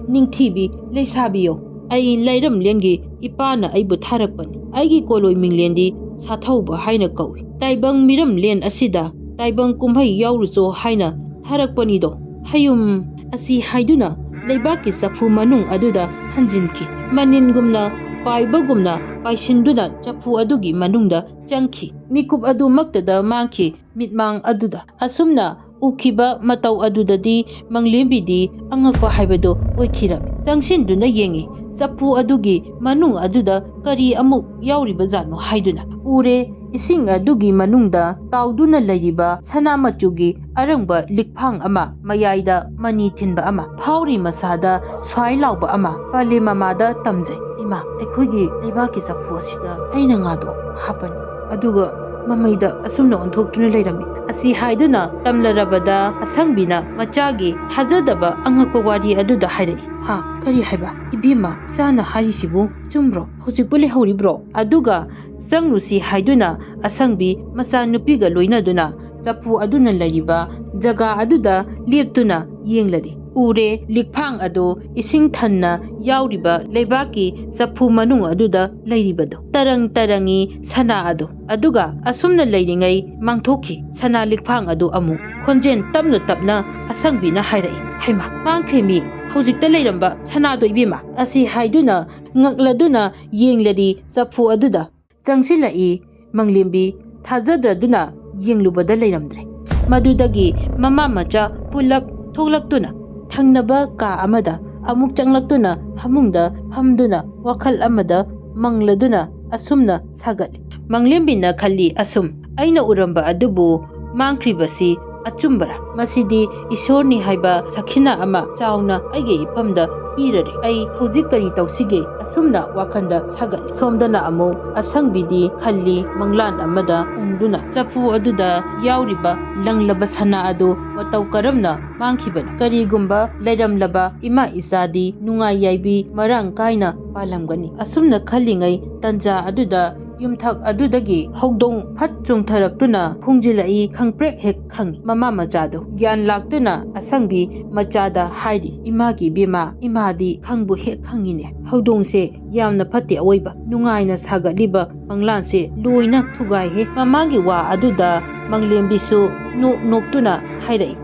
ꯅꯤꯡꯊꯤꯕꯤ ꯂꯩꯁꯥꯕꯤꯌꯣ, ꯑꯩ ꯂꯩꯔꯝꯂꯦꯟꯒꯤ ꯏꯄꯥꯅ ꯑꯩꯕꯨ ꯊꯥꯔꯛꯄꯅꯤ꯫ ꯑꯩꯒꯤ ꯀꯣꯂꯣꯏ ꯃꯤꯡꯂꯦꯟꯗꯤ ꯁꯥꯊꯧꯕ ꯍꯥꯏꯅ ꯀꯧꯏ꯫ ꯇꯥꯏꯕꯪ ꯃꯤꯔꯝꯂꯦꯟ ꯑꯁꯤꯗ ꯇꯥꯏꯕꯪ ꯀꯨꯝꯍꯩ ꯌꯥꯎꯔꯨꯆꯣ ꯍꯥꯏꯅ ꯊꯥꯔꯛꯄꯅꯤꯗꯣ꯫ ꯍꯌꯨꯝ" ꯑꯁꯤ ꯍꯥꯏꯗꯨꯅ ꯂꯩꯕꯥꯛꯀꯤ ꯆꯐꯨ ꯃꯅꯨꯡ ꯑꯗꯨꯗ ꯍꯟꯖꯤꯟꯈꯤ꯫ ꯃꯅꯤꯟꯒꯨꯝꯅ ꯄꯥꯏꯕꯒꯨꯝꯅ ꯄꯥꯏꯁꯤꯟꯗꯨꯅ ꯆꯐꯨ ꯑꯗꯨꯒꯤ ꯃꯅꯨꯡꯗ ꯆꯪꯈꯤ꯫ ꯃꯤꯀꯨꯞ ꯑꯗꯨꯃꯛꯇꯗ ꯃꯥꯡꯈꯤ ꯃꯤꯠꯃꯥꯡ ꯑꯗꯨꯗ꯫ ꯑꯁꯨꯝꯅ ꯎꯈꯤꯕ ꯃꯇꯧ ꯑꯗꯨꯗꯗꯤ ꯃꯪꯂꯦꯝꯕꯤꯗꯤ ꯑꯉꯛꯄ ꯍꯥꯏꯕꯗꯨ ꯑꯣꯏꯈꯤꯔꯝꯃꯤ꯫ ꯆꯪꯁꯤꯟꯗꯨꯅ ꯌꯦꯡꯉꯤ, ꯆꯐꯨ ꯑꯗꯨꯒꯤ ꯃꯅꯨꯡ ꯑꯗꯨꯗ ꯀꯔꯤ ꯑꯃꯨꯛ ꯌꯥꯎꯔꯤꯕꯖꯥꯠꯅꯣ ꯍꯥꯏꯗꯨꯅ꯫ ꯎꯔꯦ, ꯏꯁꯤꯡ ꯑꯗꯨꯒꯤ ꯃꯅꯨꯡꯗ ꯇꯥꯎꯗꯨꯅ ꯂꯩꯔꯤꯕ ꯁꯅꯥ ꯃꯆꯨꯒꯤ ꯑꯔꯪꯕ ꯂꯤꯛꯐꯥꯡ ꯑꯃ, ꯃꯌꯥꯏꯗ ꯃꯅꯤ ꯊꯤꯟꯕ ꯑꯃ, ꯐꯥꯎꯔꯤ ꯃꯁꯥꯗ ꯁ꯭ꯋꯥꯏ ꯂꯥꯎꯕ ꯑꯃ, ꯄꯥꯂꯦ ꯃꯃꯥꯗ ꯇꯝꯖꯩ꯫ "ꯏꯃꯥ, ꯑꯩꯈꯣꯏꯒꯤ ꯂꯩꯕꯥꯛꯀꯤ ꯆꯐꯨ ꯑꯁꯤꯗ ꯑꯩꯅ ꯉꯥꯗꯣ ꯍꯥꯞꯄꯅꯤ, ꯑꯗꯨꯒ ꯃꯃꯩꯗ ꯑꯁꯨꯝꯅ ꯑꯣꯟꯊꯣꯛꯇꯨꯅ ꯂꯩꯔꯝꯃꯤ" ꯑꯁꯤ ꯍꯥꯏꯗꯨꯅ ꯇꯝꯂꯔꯕꯗ ꯑꯁꯪꯕꯤꯅ ꯃꯆꯥꯒꯤ ꯊꯥꯖꯗꯕ ꯑꯉꯛꯄ ꯋꯥꯔꯤ ꯑꯗꯨꯗ ꯍꯥꯏꯔꯛꯏ꯫ "ꯍꯥ, ꯀꯔꯤ ꯍꯥꯏꯕ? ꯏꯕꯦꯝꯃ, ꯏꯆꯥꯅ ꯍꯥꯏꯔꯤꯁꯤꯕꯨ ꯆꯨꯝꯕ꯭ꯔꯣ? ꯍꯧꯖꯤꯛꯄꯨ ꯂꯩꯍꯧꯔꯤꯕ꯭ꯔꯣ?" ꯑꯗꯨꯒ ꯆꯪꯂꯨꯁꯤ ꯍꯥꯏꯗꯨꯅ ꯑꯁꯪꯕꯤ ꯃꯆꯥꯅꯨꯄꯤꯒ ꯂꯣꯏꯅꯗꯨꯅ ꯆꯐꯨ ꯑꯗꯨꯅ ꯂꯩꯔꯤꯕ ꯖꯒꯥ ꯑꯗꯨꯗ ꯂꯦꯞꯇꯨꯅ ꯌꯦꯡꯂꯔꯤ꯫ ꯎꯔꯦ, ꯂꯤꯛꯐꯥꯡ ꯑꯗꯨ ꯏꯁꯤꯡ ꯊꯟꯅ ꯌꯥꯎꯔꯤꯕ ꯂꯩꯕꯥꯛꯀꯤ ꯆꯐꯨ ꯃꯅꯨꯡ ꯑꯗꯨꯗ ꯂꯩꯔꯤꯕꯗꯨ꯫ ꯇꯔꯪ ꯇꯔꯪꯏ ꯁꯅꯥ ꯑꯗꯨ꯫ ꯑꯗꯨꯒ ꯑꯁꯨꯝꯅ ꯂꯩꯔꯤꯉꯩ ꯃꯥꯡꯊꯣꯛꯈꯤ꯫ ꯁꯅꯥ ꯂꯤꯛꯐꯥꯡ ꯑꯗꯨ ꯑꯃꯨꯛ ꯈꯣꯟꯖꯦꯜ ꯇꯞꯅ ꯇꯞꯅ ꯑꯁꯪꯕꯤꯅ ꯍꯥꯏꯔꯛꯏ, "ꯍꯩꯃꯥ, ꯃꯥꯡꯈ꯭ꯔꯦꯃꯤ, ꯍꯧꯖꯤꯛꯇ ꯂꯩꯔꯝꯕ ꯁꯅꯥꯗꯣ ꯏꯕꯦꯝꯃ!" ꯑꯁꯤ ꯍꯥꯏꯗꯨꯅ ꯉꯛꯂꯗꯨꯅ ꯌꯦꯡꯂꯔꯤ ꯆꯐꯨ ꯑꯗꯨꯗ꯫ ꯆꯪꯁꯤꯜꯂꯛꯏ ꯃꯪꯂꯦꯝꯕꯤ꯫ ꯊꯥꯖꯗ꯭ꯔꯗꯨꯅ ꯌꯦꯡꯂꯨꯕꯗ ꯂꯩꯔꯝꯗ꯭ꯔꯦ꯫ ꯃꯗꯨꯗꯒꯤ ꯃꯃꯥ ꯃꯆꯥ ꯄꯨꯂꯞ ꯊꯣꯛꯂꯛꯇꯨꯅ ꯊꯪꯅꯕ ꯀꯥ ꯑꯃꯗ ꯑꯃꯨꯛ ꯆꯪꯂꯛꯇꯨꯅ ꯐꯃꯨꯡꯗ ꯐꯝꯗꯨꯅ ꯋꯥꯈꯜ ꯑꯃꯗ ꯃꯪꯂꯗꯨꯅ ꯑꯁꯨꯝꯅ ꯁꯥꯒꯠꯂꯤ꯫ ꯃꯪꯂꯦꯝꯕꯤꯅ ꯈꯜꯂꯤ ꯑꯁꯨꯝ, "ꯑꯩꯅ ꯎꯔꯝꯕ ꯑꯗꯨꯕꯨ ꯃꯥꯡꯈ꯭ꯔꯤꯕꯁꯤ ꯑꯆꯨꯝꯕꯔꯥ? ꯃꯁꯤꯗꯤ ꯏꯁꯣꯔꯅꯤ ꯍꯥꯏꯕ ꯁꯈꯤꯅ ꯑꯃ ꯆꯥꯎꯅ ꯑꯩꯒꯤ ꯏꯐꯝꯗ ꯄꯤꯔꯔꯦ꯫ ꯑꯩ ꯍꯧꯖꯤꯛ ꯀꯔꯤ ꯇꯧꯁꯤꯒꯦ?" ꯑꯁꯨꯝꯅ ꯋꯥꯈꯜꯗ ꯁꯥꯒꯠꯂꯤ꯫ ꯁꯣꯝꯗꯅ ꯑꯃꯨꯛ ꯑꯁꯪꯕꯤꯗꯤ ꯈꯜꯂꯤ ꯃꯪꯂꯥꯟ ꯑꯃꯗ ꯎꯪꯗꯨꯅ꯫ ꯆꯐꯨ ꯑꯗꯨꯗ ꯌꯥꯎꯔꯤꯕ ꯂꯪꯂꯕ ꯁꯅꯥ ꯑꯗꯨ ꯃꯇꯧ ꯀꯔꯝꯅ ꯃꯥꯡꯈꯤꯕꯅꯣ? ꯀꯔꯤꯒꯨꯝꯕ ꯂꯩꯔꯝꯂꯕ ꯏꯃꯥ ꯏꯆꯥꯗꯤ ꯅꯨꯡꯉꯥꯏ ꯌꯥꯏꯕꯤ ꯃꯔꯥꯡ ꯀꯥꯏꯅ ꯄꯥꯜꯂꯝꯒꯅꯤ꯫ ꯑꯁꯨꯝꯅ ꯈꯜꯂꯤꯉꯩ ꯇꯟꯖꯥ ꯑꯗꯨꯗ ꯌꯨꯝꯊꯛ ꯑꯗꯨꯗꯒꯤ ꯍꯧꯗꯣꯡ ꯐꯠ ꯆꯣꯡꯊꯔꯛꯇꯨꯅ ꯈꯣꯡꯖꯤꯜꯂꯛꯏ꯫ ꯈꯪꯄ꯭ꯔꯦꯛ ꯍꯦꯛ ꯈꯪꯉꯤ ꯃꯃꯥ ꯃꯆꯥꯗꯣ꯫ ꯒ꯭ꯌꯥꯟ ꯂꯥꯛꯇꯨꯅ ꯑꯁꯪꯕꯤ ꯃꯆꯥꯗ ꯍꯥꯏꯔꯤ, "ꯏꯃꯥꯒꯤ ꯏꯕꯦꯝꯃ, ꯏꯃꯥꯗꯤ ꯈꯪꯕꯨ ꯍꯦꯛ ꯈꯪꯉꯤꯅꯦ꯫ ꯍꯧꯗꯣꯡꯁꯦ ꯌꯥꯝꯅ ꯐꯠꯇꯦ ꯑꯋꯣꯏꯕ꯫ ꯅꯨꯡꯉꯥꯏꯅ ꯁꯥꯒꯠꯂꯤꯕ ꯃꯪꯂꯥꯟꯁꯦ ꯂꯣꯏꯅ ꯊꯨꯒꯥꯏꯍꯦ"꯫ ꯃꯃꯥꯒꯤ ꯋꯥ ꯑꯗꯨꯗ ꯃꯪꯂꯦꯝꯕꯤꯁꯨ ꯅꯣꯛ ꯅꯣꯛꯇꯨꯅ ꯍꯥꯏꯔꯛꯏ,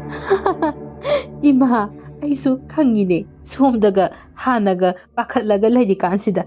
"ꯏꯃꯥ, ꯑꯩꯁꯨ ꯈꯪꯉꯤꯅꯦ꯫ ꯁꯣꯝꯗꯒ ꯍꯥꯟꯅꯒ ꯄꯥꯈꯠꯂꯒ ꯂꯩꯔꯤꯀꯥꯟꯁꯤꯗ꯫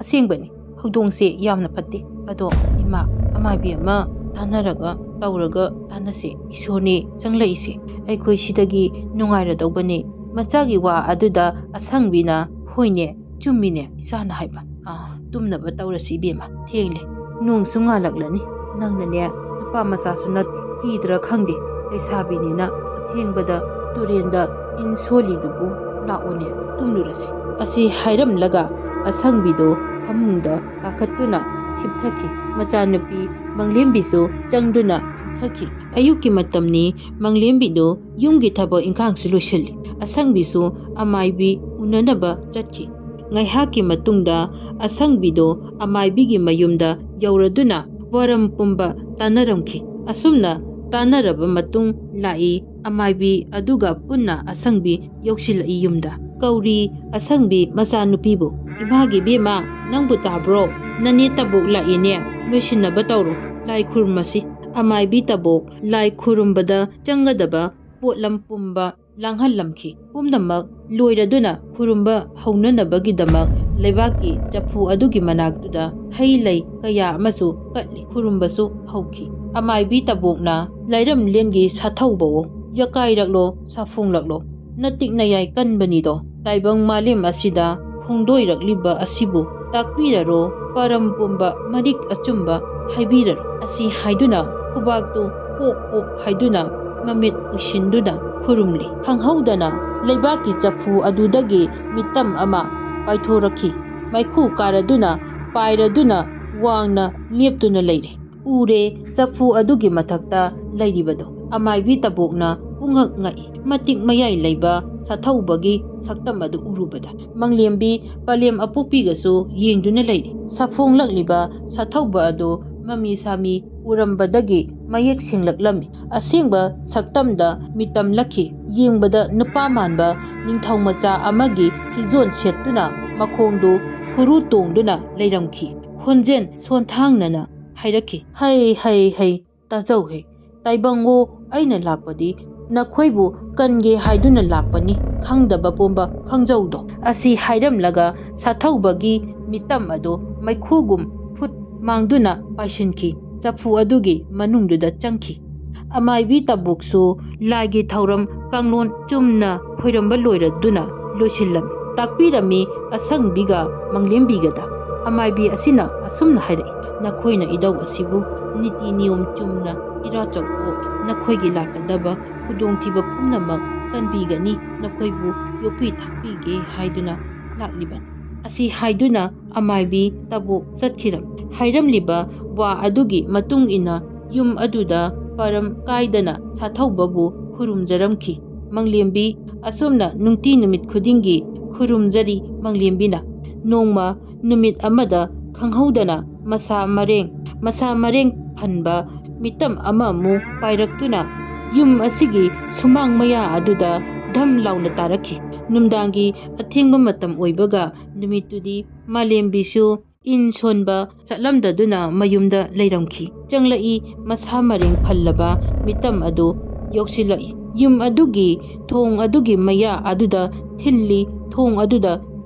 ꯑꯁꯦꯡꯕꯅꯤ, ꯍꯧꯗꯣꯡꯁꯦ ꯌꯥꯝꯅ ꯐꯠꯇꯦ꯫ ꯑꯗꯣ ꯏꯃꯥ, ꯑꯃꯥꯏꯕꯤ ꯑꯃ ꯇꯥꯟꯅꯔꯒ ꯇꯧꯔꯒ ꯇꯥꯟꯅꯁꯦ꯫ ꯏꯁꯣꯔꯅꯦ ꯆꯪꯂꯛꯏꯁꯦ꯫ ꯑꯩꯈꯣꯏ ꯁꯤꯗꯒꯤ ꯅꯨꯡꯉꯥꯏꯔꯗꯧꯕꯅꯦ"꯫ ꯃꯆꯥꯒꯤ ꯋꯥ ꯑꯗꯨꯗ ꯑꯁꯪꯕꯤꯅ, "ꯍꯣꯏꯅꯦ, ꯆꯨꯝꯃꯤꯅꯦ ꯏꯆꯥꯅ ꯍꯥꯏꯕ꯫ ꯑꯥ, ꯇꯨꯝꯅꯕ ꯇꯧꯔꯁꯤ ꯏꯕꯦꯝꯃ, ꯊꯦꯡꯂꯦ꯫ ꯅꯣꯡꯁꯨ ꯉꯥꯜꯂꯛꯂꯅꯤ꯫ ꯅꯪꯅꯅꯦ, ꯅꯨꯄꯥ ꯃꯆꯥꯁꯨ ꯅꯠꯇꯦ, ꯀꯤꯗ꯭ꯔꯥ ꯈꯪꯗꯦ꯫ ꯂꯩꯁꯥꯕꯤꯅꯤꯅ ꯑꯊꯦꯡꯕꯗ ꯇꯨꯔꯦꯟꯗ ꯏꯟ ꯁꯣꯜꯂꯤꯗꯨꯕꯨ꯫ ꯂꯥꯛꯑꯣꯅꯦ, ꯇꯨꯝꯂꯨꯔꯁꯤ"꯫ ꯑꯁꯤ ꯍꯥꯏꯔꯝꯂꯒ ꯑꯁꯪꯕꯤꯗꯨ ꯐꯃꯨꯡꯗ ꯀꯥꯈꯠꯇꯨꯅ ꯍꯤꯞꯊꯈꯤ꯫ ꯃꯆꯥꯅꯨꯄꯤ ꯃꯪꯂꯦꯝꯕꯤꯁꯨ ꯆꯪꯗꯨꯅ ꯍꯤꯞꯊꯈꯤ꯫ ꯑꯌꯨꯛꯀꯤ ꯃꯇꯝꯅꯤ꯫ ꯃꯪꯂꯦꯝꯕꯤꯗꯨ ꯌꯨꯝꯒꯤ ꯊꯕꯛ ꯏꯪꯈꯥꯡꯁꯨ ꯂꯣꯏꯁꯤꯜꯂꯤ꯫ ꯑꯁꯪꯕꯤꯁꯨ ꯑꯃꯥꯏꯕꯤ ꯎꯅꯅꯕ ꯆꯠꯈꯤ꯫ ꯉꯥꯏꯍꯥꯛꯀꯤ ꯃꯇꯨꯡꯗ ꯑꯁꯪꯕꯤꯗꯨ ꯑꯃꯥꯏꯕꯤꯒꯤ ꯃꯌꯨꯝꯗ ꯌꯧꯔꯗꯨꯅ ꯋꯥꯔꯝ ꯄꯨꯝꯕ ꯇꯥꯟꯅꯔꯝꯈꯤ꯫ ꯑꯁꯨꯝꯅ ꯇꯥꯟꯅꯔꯕ ꯃꯇꯨꯡ ꯂꯥꯛꯏ ꯑꯃꯥꯏꯕꯤ ꯑꯗꯨꯒ ꯄꯨꯟꯅ ꯑꯁꯪꯕꯤ ꯌꯧꯁꯤꯜꯂꯛꯏ ꯌꯨꯝꯗ꯫ ꯀꯧꯔꯤ ꯑꯁꯪꯕꯤ ꯃꯆꯥꯅꯨꯄꯤꯕꯨ, "ꯏꯃꯥꯒꯤ ꯏꯕꯦꯝꯃ, ꯅꯪꯕꯨ ꯇꯥꯕ꯭ꯔꯣ? ꯅꯅꯦ ꯇꯕꯣꯛ ꯂꯥꯛꯏꯅꯦ, ꯂꯣꯏꯁꯤꯟꯅꯕ ꯇꯧꯔꯣ, ꯂꯥꯏ ꯈꯨꯔꯨꯝꯃꯁꯤ꯫" ꯑꯃꯥꯏꯕꯤ ꯇꯕꯣꯛ ꯂꯥꯏ ꯈꯨꯔꯨꯝꯕꯗ ꯆꯪꯒꯗꯕ ꯄꯣꯠꯂꯝ ꯄꯨꯝꯕ ꯂꯥꯡꯍꯜꯂꯝꯈꯤ꯫ ꯄꯨꯝꯅꯃꯛ ꯂꯣꯏꯔꯗꯨꯅ ꯈꯨꯔꯨꯝꯕ ꯍꯧꯅꯅꯕꯒꯤꯗꯃꯛ ꯂꯩꯕꯥꯛꯀꯤ ꯆꯐꯨ ꯑꯗꯨꯒꯤ ꯃꯅꯥꯛꯇꯨꯗ ꯍꯩ ꯂꯩ ꯀꯌꯥ ꯑꯃꯁꯨ ꯀꯠꯂꯤ꯫ ꯈꯨꯔꯨꯝꯕꯁꯨ ꯍꯧꯈꯤ꯫ ꯑꯃꯥꯏꯕꯤ ꯇꯕꯣꯛꯅ ꯂꯥꯏꯔꯝꯂꯦꯟꯒꯤ ꯁꯥꯊꯧꯕꯋꯣ, ꯌꯀꯥꯏꯔꯛꯂꯣ, ꯁꯥꯐꯣꯡꯂꯛꯂꯣ, ꯅꯇꯤꯛ ꯅꯌꯥꯏ ꯀꯟꯕꯅꯤꯗꯣ꯫ ꯇꯥꯏꯕꯪ ꯃꯥꯂꯦꯝ ꯑꯁꯤꯗ ꯈꯣꯡꯗꯣꯏꯔꯛꯂꯤꯕ ꯑꯁꯤꯕꯨ ꯇꯥꯛꯄꯤꯔꯔꯣ, ꯄꯔꯝ ꯄꯨꯝꯕ ꯃꯔꯤꯛ ꯑꯆꯨꯝꯕ ꯍꯥꯏꯕꯤꯔꯔꯣ꯫ ꯑꯁꯤ ꯍꯥꯏꯗꯨꯅ ꯈꯨꯕꯥꯛꯇꯨ ꯄꯣꯞ ꯄꯣꯞ ꯍꯥꯏꯗꯨꯅ ꯃꯃꯤꯠ ꯎꯏꯁꯤꯟꯗꯨꯅ ꯈꯨꯔꯨꯝꯂꯤ꯫ ꯈꯪꯍꯧꯗꯅ ꯂꯩꯕꯥꯛꯀꯤ ꯆꯐꯨ ꯑꯗꯨꯗꯒꯤ ꯃꯤꯇꯝ ꯑꯃ ꯄꯥꯏꯊꯣꯔꯛꯈꯤ꯫ ꯃꯩꯈꯨ ꯀꯥꯔꯗꯨꯅ ꯄꯥꯏꯔꯗꯨꯅ ꯋꯥꯡꯅ ꯂꯦꯞꯇꯨꯅ ꯂꯩꯔꯦ꯫ ꯎꯔꯦ, ꯆꯐꯨ ꯑꯗꯨꯒꯤ ꯃꯊꯛꯇ ꯂꯩꯔꯤꯕꯗꯣ꯫ ꯑꯃꯥꯏꯕꯤ ꯇꯕꯣꯛꯅ ꯄꯨꯡꯉꯛ ꯉꯛꯏ꯫ ꯃꯇꯤꯛ ꯃꯌꯥꯏ ꯂꯩꯕ ꯁꯥꯊꯧꯕꯒꯤ ꯁꯛꯇꯝ ꯑꯗꯨ ꯎꯔꯨꯕꯗ ꯃꯪꯂꯦꯝꯕꯤ ꯄꯂꯦꯝ ꯑꯄꯣꯛꯄꯤꯒꯁꯨ ꯌꯦꯡꯗꯨꯅ ꯂꯩꯔꯤ꯫ ꯁꯥꯐꯣꯡꯂꯛꯂꯤꯕ ꯁꯥꯊꯧꯕ ꯑꯗꯨ ꯃꯃꯤ ꯁꯥꯃꯤ ꯎꯔꯝꯕꯗꯒꯤ ꯃꯌꯦꯛ ꯁꯦꯡꯂꯛꯂꯝꯃꯤ꯫ ꯑꯁꯦꯡꯕ ꯁꯛꯇꯝꯗ ꯃꯤꯇꯝꯂꯛꯈꯤ꯫ ꯌꯦꯡꯕꯗ ꯅꯨꯄꯥ ꯃꯥꯟꯕ ꯅꯤꯡꯊꯧ ꯃꯆꯥ ꯑꯃꯒꯤ ꯐꯤꯖꯣꯜ ꯁꯦꯠꯇꯨꯅ ꯃꯈꯣꯡꯗꯨ ꯈꯨꯔꯨ ꯇꯣꯡꯗꯨꯅ ꯂꯩꯔꯝꯈꯤ꯫ ꯈꯣꯟꯖꯦꯜ ꯁꯣꯟꯊꯥꯡꯅꯅ ꯍꯥꯏꯔꯛꯈꯤ, "ꯍꯩ, ꯍꯩ, ꯍꯩ, ꯇꯥꯖꯧ ꯍꯦ, ꯇꯥꯏꯕꯪꯉꯣ, ꯑꯩꯅ ꯂꯥꯛꯄꯗꯤ ꯅꯈꯣꯏꯕꯨ ꯀꯟꯒꯦ ꯍꯥꯏꯗꯨꯅ ꯂꯥꯛꯄꯅꯤ, ꯈꯪꯗꯕ ꯄꯨꯝꯕ ꯈꯪꯖꯧꯗꯣ꯫" ꯑꯁꯤ ꯍꯥꯏꯔꯝꯂꯒ ꯁꯥꯊꯧꯕꯒꯤ ꯃꯤꯇꯝ ꯑꯗꯨ ꯃꯩꯈꯨꯒꯨꯝ ꯐꯨꯠ ꯃꯥꯡꯗꯨꯅ ꯄꯥꯏꯁꯤꯟꯈꯤ꯫ ꯆꯐꯨ ꯑꯗꯨꯒꯤ ꯃꯅꯨꯡꯗꯨꯗ ꯆꯪꯈꯤ꯫ ꯑꯃꯥꯏꯕꯤ ꯇꯕꯣꯛꯁꯨ ꯂꯥꯏꯒꯤ ꯊꯧꯔꯝ ꯀꯥꯡꯂꯣꯟ ꯆꯨꯝꯅ ꯈꯣꯏꯔꯝꯕ ꯂꯣꯏꯔꯗꯨꯅ ꯂꯣꯏꯁꯤꯜꯂꯝꯃꯤ꯫ ꯇꯥꯛꯄꯤꯔꯝꯃꯤ ꯑꯁꯪꯕꯤꯒ ꯃꯪꯂꯦꯝꯕꯤꯒꯗ꯫ ꯑꯃꯥꯏꯕꯤ ꯑꯁꯤꯅ ꯑꯁꯨꯝꯅ ꯍꯥꯏꯔꯛꯏ, "ꯅꯈꯣꯏꯅ ꯏꯙꯧ ꯑꯁꯤꯕꯨ ꯅꯤꯇꯤ ꯅꯤꯌꯣꯝ ꯆꯨꯝꯅ ꯏꯔꯥ ꯆꯧꯀꯣꯛ ꯅꯈꯣꯏꯒꯤ ꯂꯥꯛꯀꯗꯕ ꯈꯨꯗꯣꯡꯊꯤꯕ ꯄꯨꯝꯅꯃꯛ ꯀꯟꯕꯤꯒꯅꯤ, ꯅꯈꯣꯏꯕꯨ ꯌꯣꯛꯄꯤ ꯊꯥꯛꯄꯤꯒꯦ ꯍꯥꯏꯗꯨꯅ ꯂꯥꯛꯂꯤꯕꯅꯤ꯫" ꯑꯁꯤ ꯍꯥꯏꯗꯨꯅ ꯑꯃꯥꯏꯕꯤ ꯇꯕꯣꯛ ꯆꯠꯈꯤꯔꯝ꯫ ꯍꯥꯏꯔꯝꯂꯤꯕ ꯋꯥ ꯑꯗꯨꯒꯤ ꯃꯇꯨꯡ ꯏꯟꯅ ꯌꯨꯝ ꯑꯗꯨꯗ ꯄꯔꯝ ꯀꯥꯏꯗꯅ ꯁꯥꯊꯧꯕꯕꯨ ꯈꯨꯔꯨꯝꯖꯔꯝꯈꯤ꯫ ꯃꯪꯂꯦꯝꯕꯤ ꯑꯁꯨꯝꯅ ꯅꯨꯡꯇꯤ ꯅꯨꯃꯤꯠ ꯈꯨꯗꯤꯡꯒꯤ ꯈꯨꯔꯨꯝꯖꯔꯤ ꯃꯪꯂꯦꯝꯕꯤꯅ꯫ ꯅꯣꯡꯃ ꯅꯨꯃꯤꯠ ꯑꯃꯗ ꯈꯪꯍꯧꯗꯅ ꯃꯁꯥ ꯃꯔꯦꯡ, ꯃꯁꯥ ꯃꯔꯦꯡ ꯐꯟꯕ ꯃꯤꯇꯝ ꯑꯃꯃꯨꯛ ꯄꯥꯏꯔꯛꯇꯨꯅ ꯌꯨꯝ ꯑꯁꯤꯒꯤ ꯁꯨꯃꯥꯡ ꯃꯌꯥ ꯑꯗꯨꯗ ꯙꯝ ꯂꯥꯎꯅ ꯇꯥꯔꯛꯈꯤ꯫ ꯅꯨꯡꯗꯥꯡꯒꯤ ꯑꯊꯦꯡꯕ ꯃꯇꯝ ꯑꯣꯏꯕꯒ ꯅꯨꯃꯤꯠꯇꯨꯗꯤ ꯃꯥꯂꯦꯝꯕꯤꯁꯨ ꯏꯟ ꯁꯣꯟꯕ ꯆꯠꯂꯝꯗꯗꯨꯅ ꯃꯌꯨꯝꯗ ꯂꯩꯔꯝꯈꯤ꯫ ꯆꯪꯂꯛꯏ, ꯃꯁꯥ ꯃꯔꯦꯡ ꯐꯜꯂꯕ ꯃꯤꯇꯝ ꯑꯗꯨ ꯌꯧꯁꯤꯜꯂꯛꯏ꯫ ꯌꯨꯝ ꯑꯗꯨꯒꯤ ꯊꯣꯡ ꯑꯗꯨꯒꯤ ꯃꯌꯥ ꯑꯗꯨꯗ ꯊꯤꯜꯂꯤ, ꯊꯣꯡ ꯑꯗꯨꯗ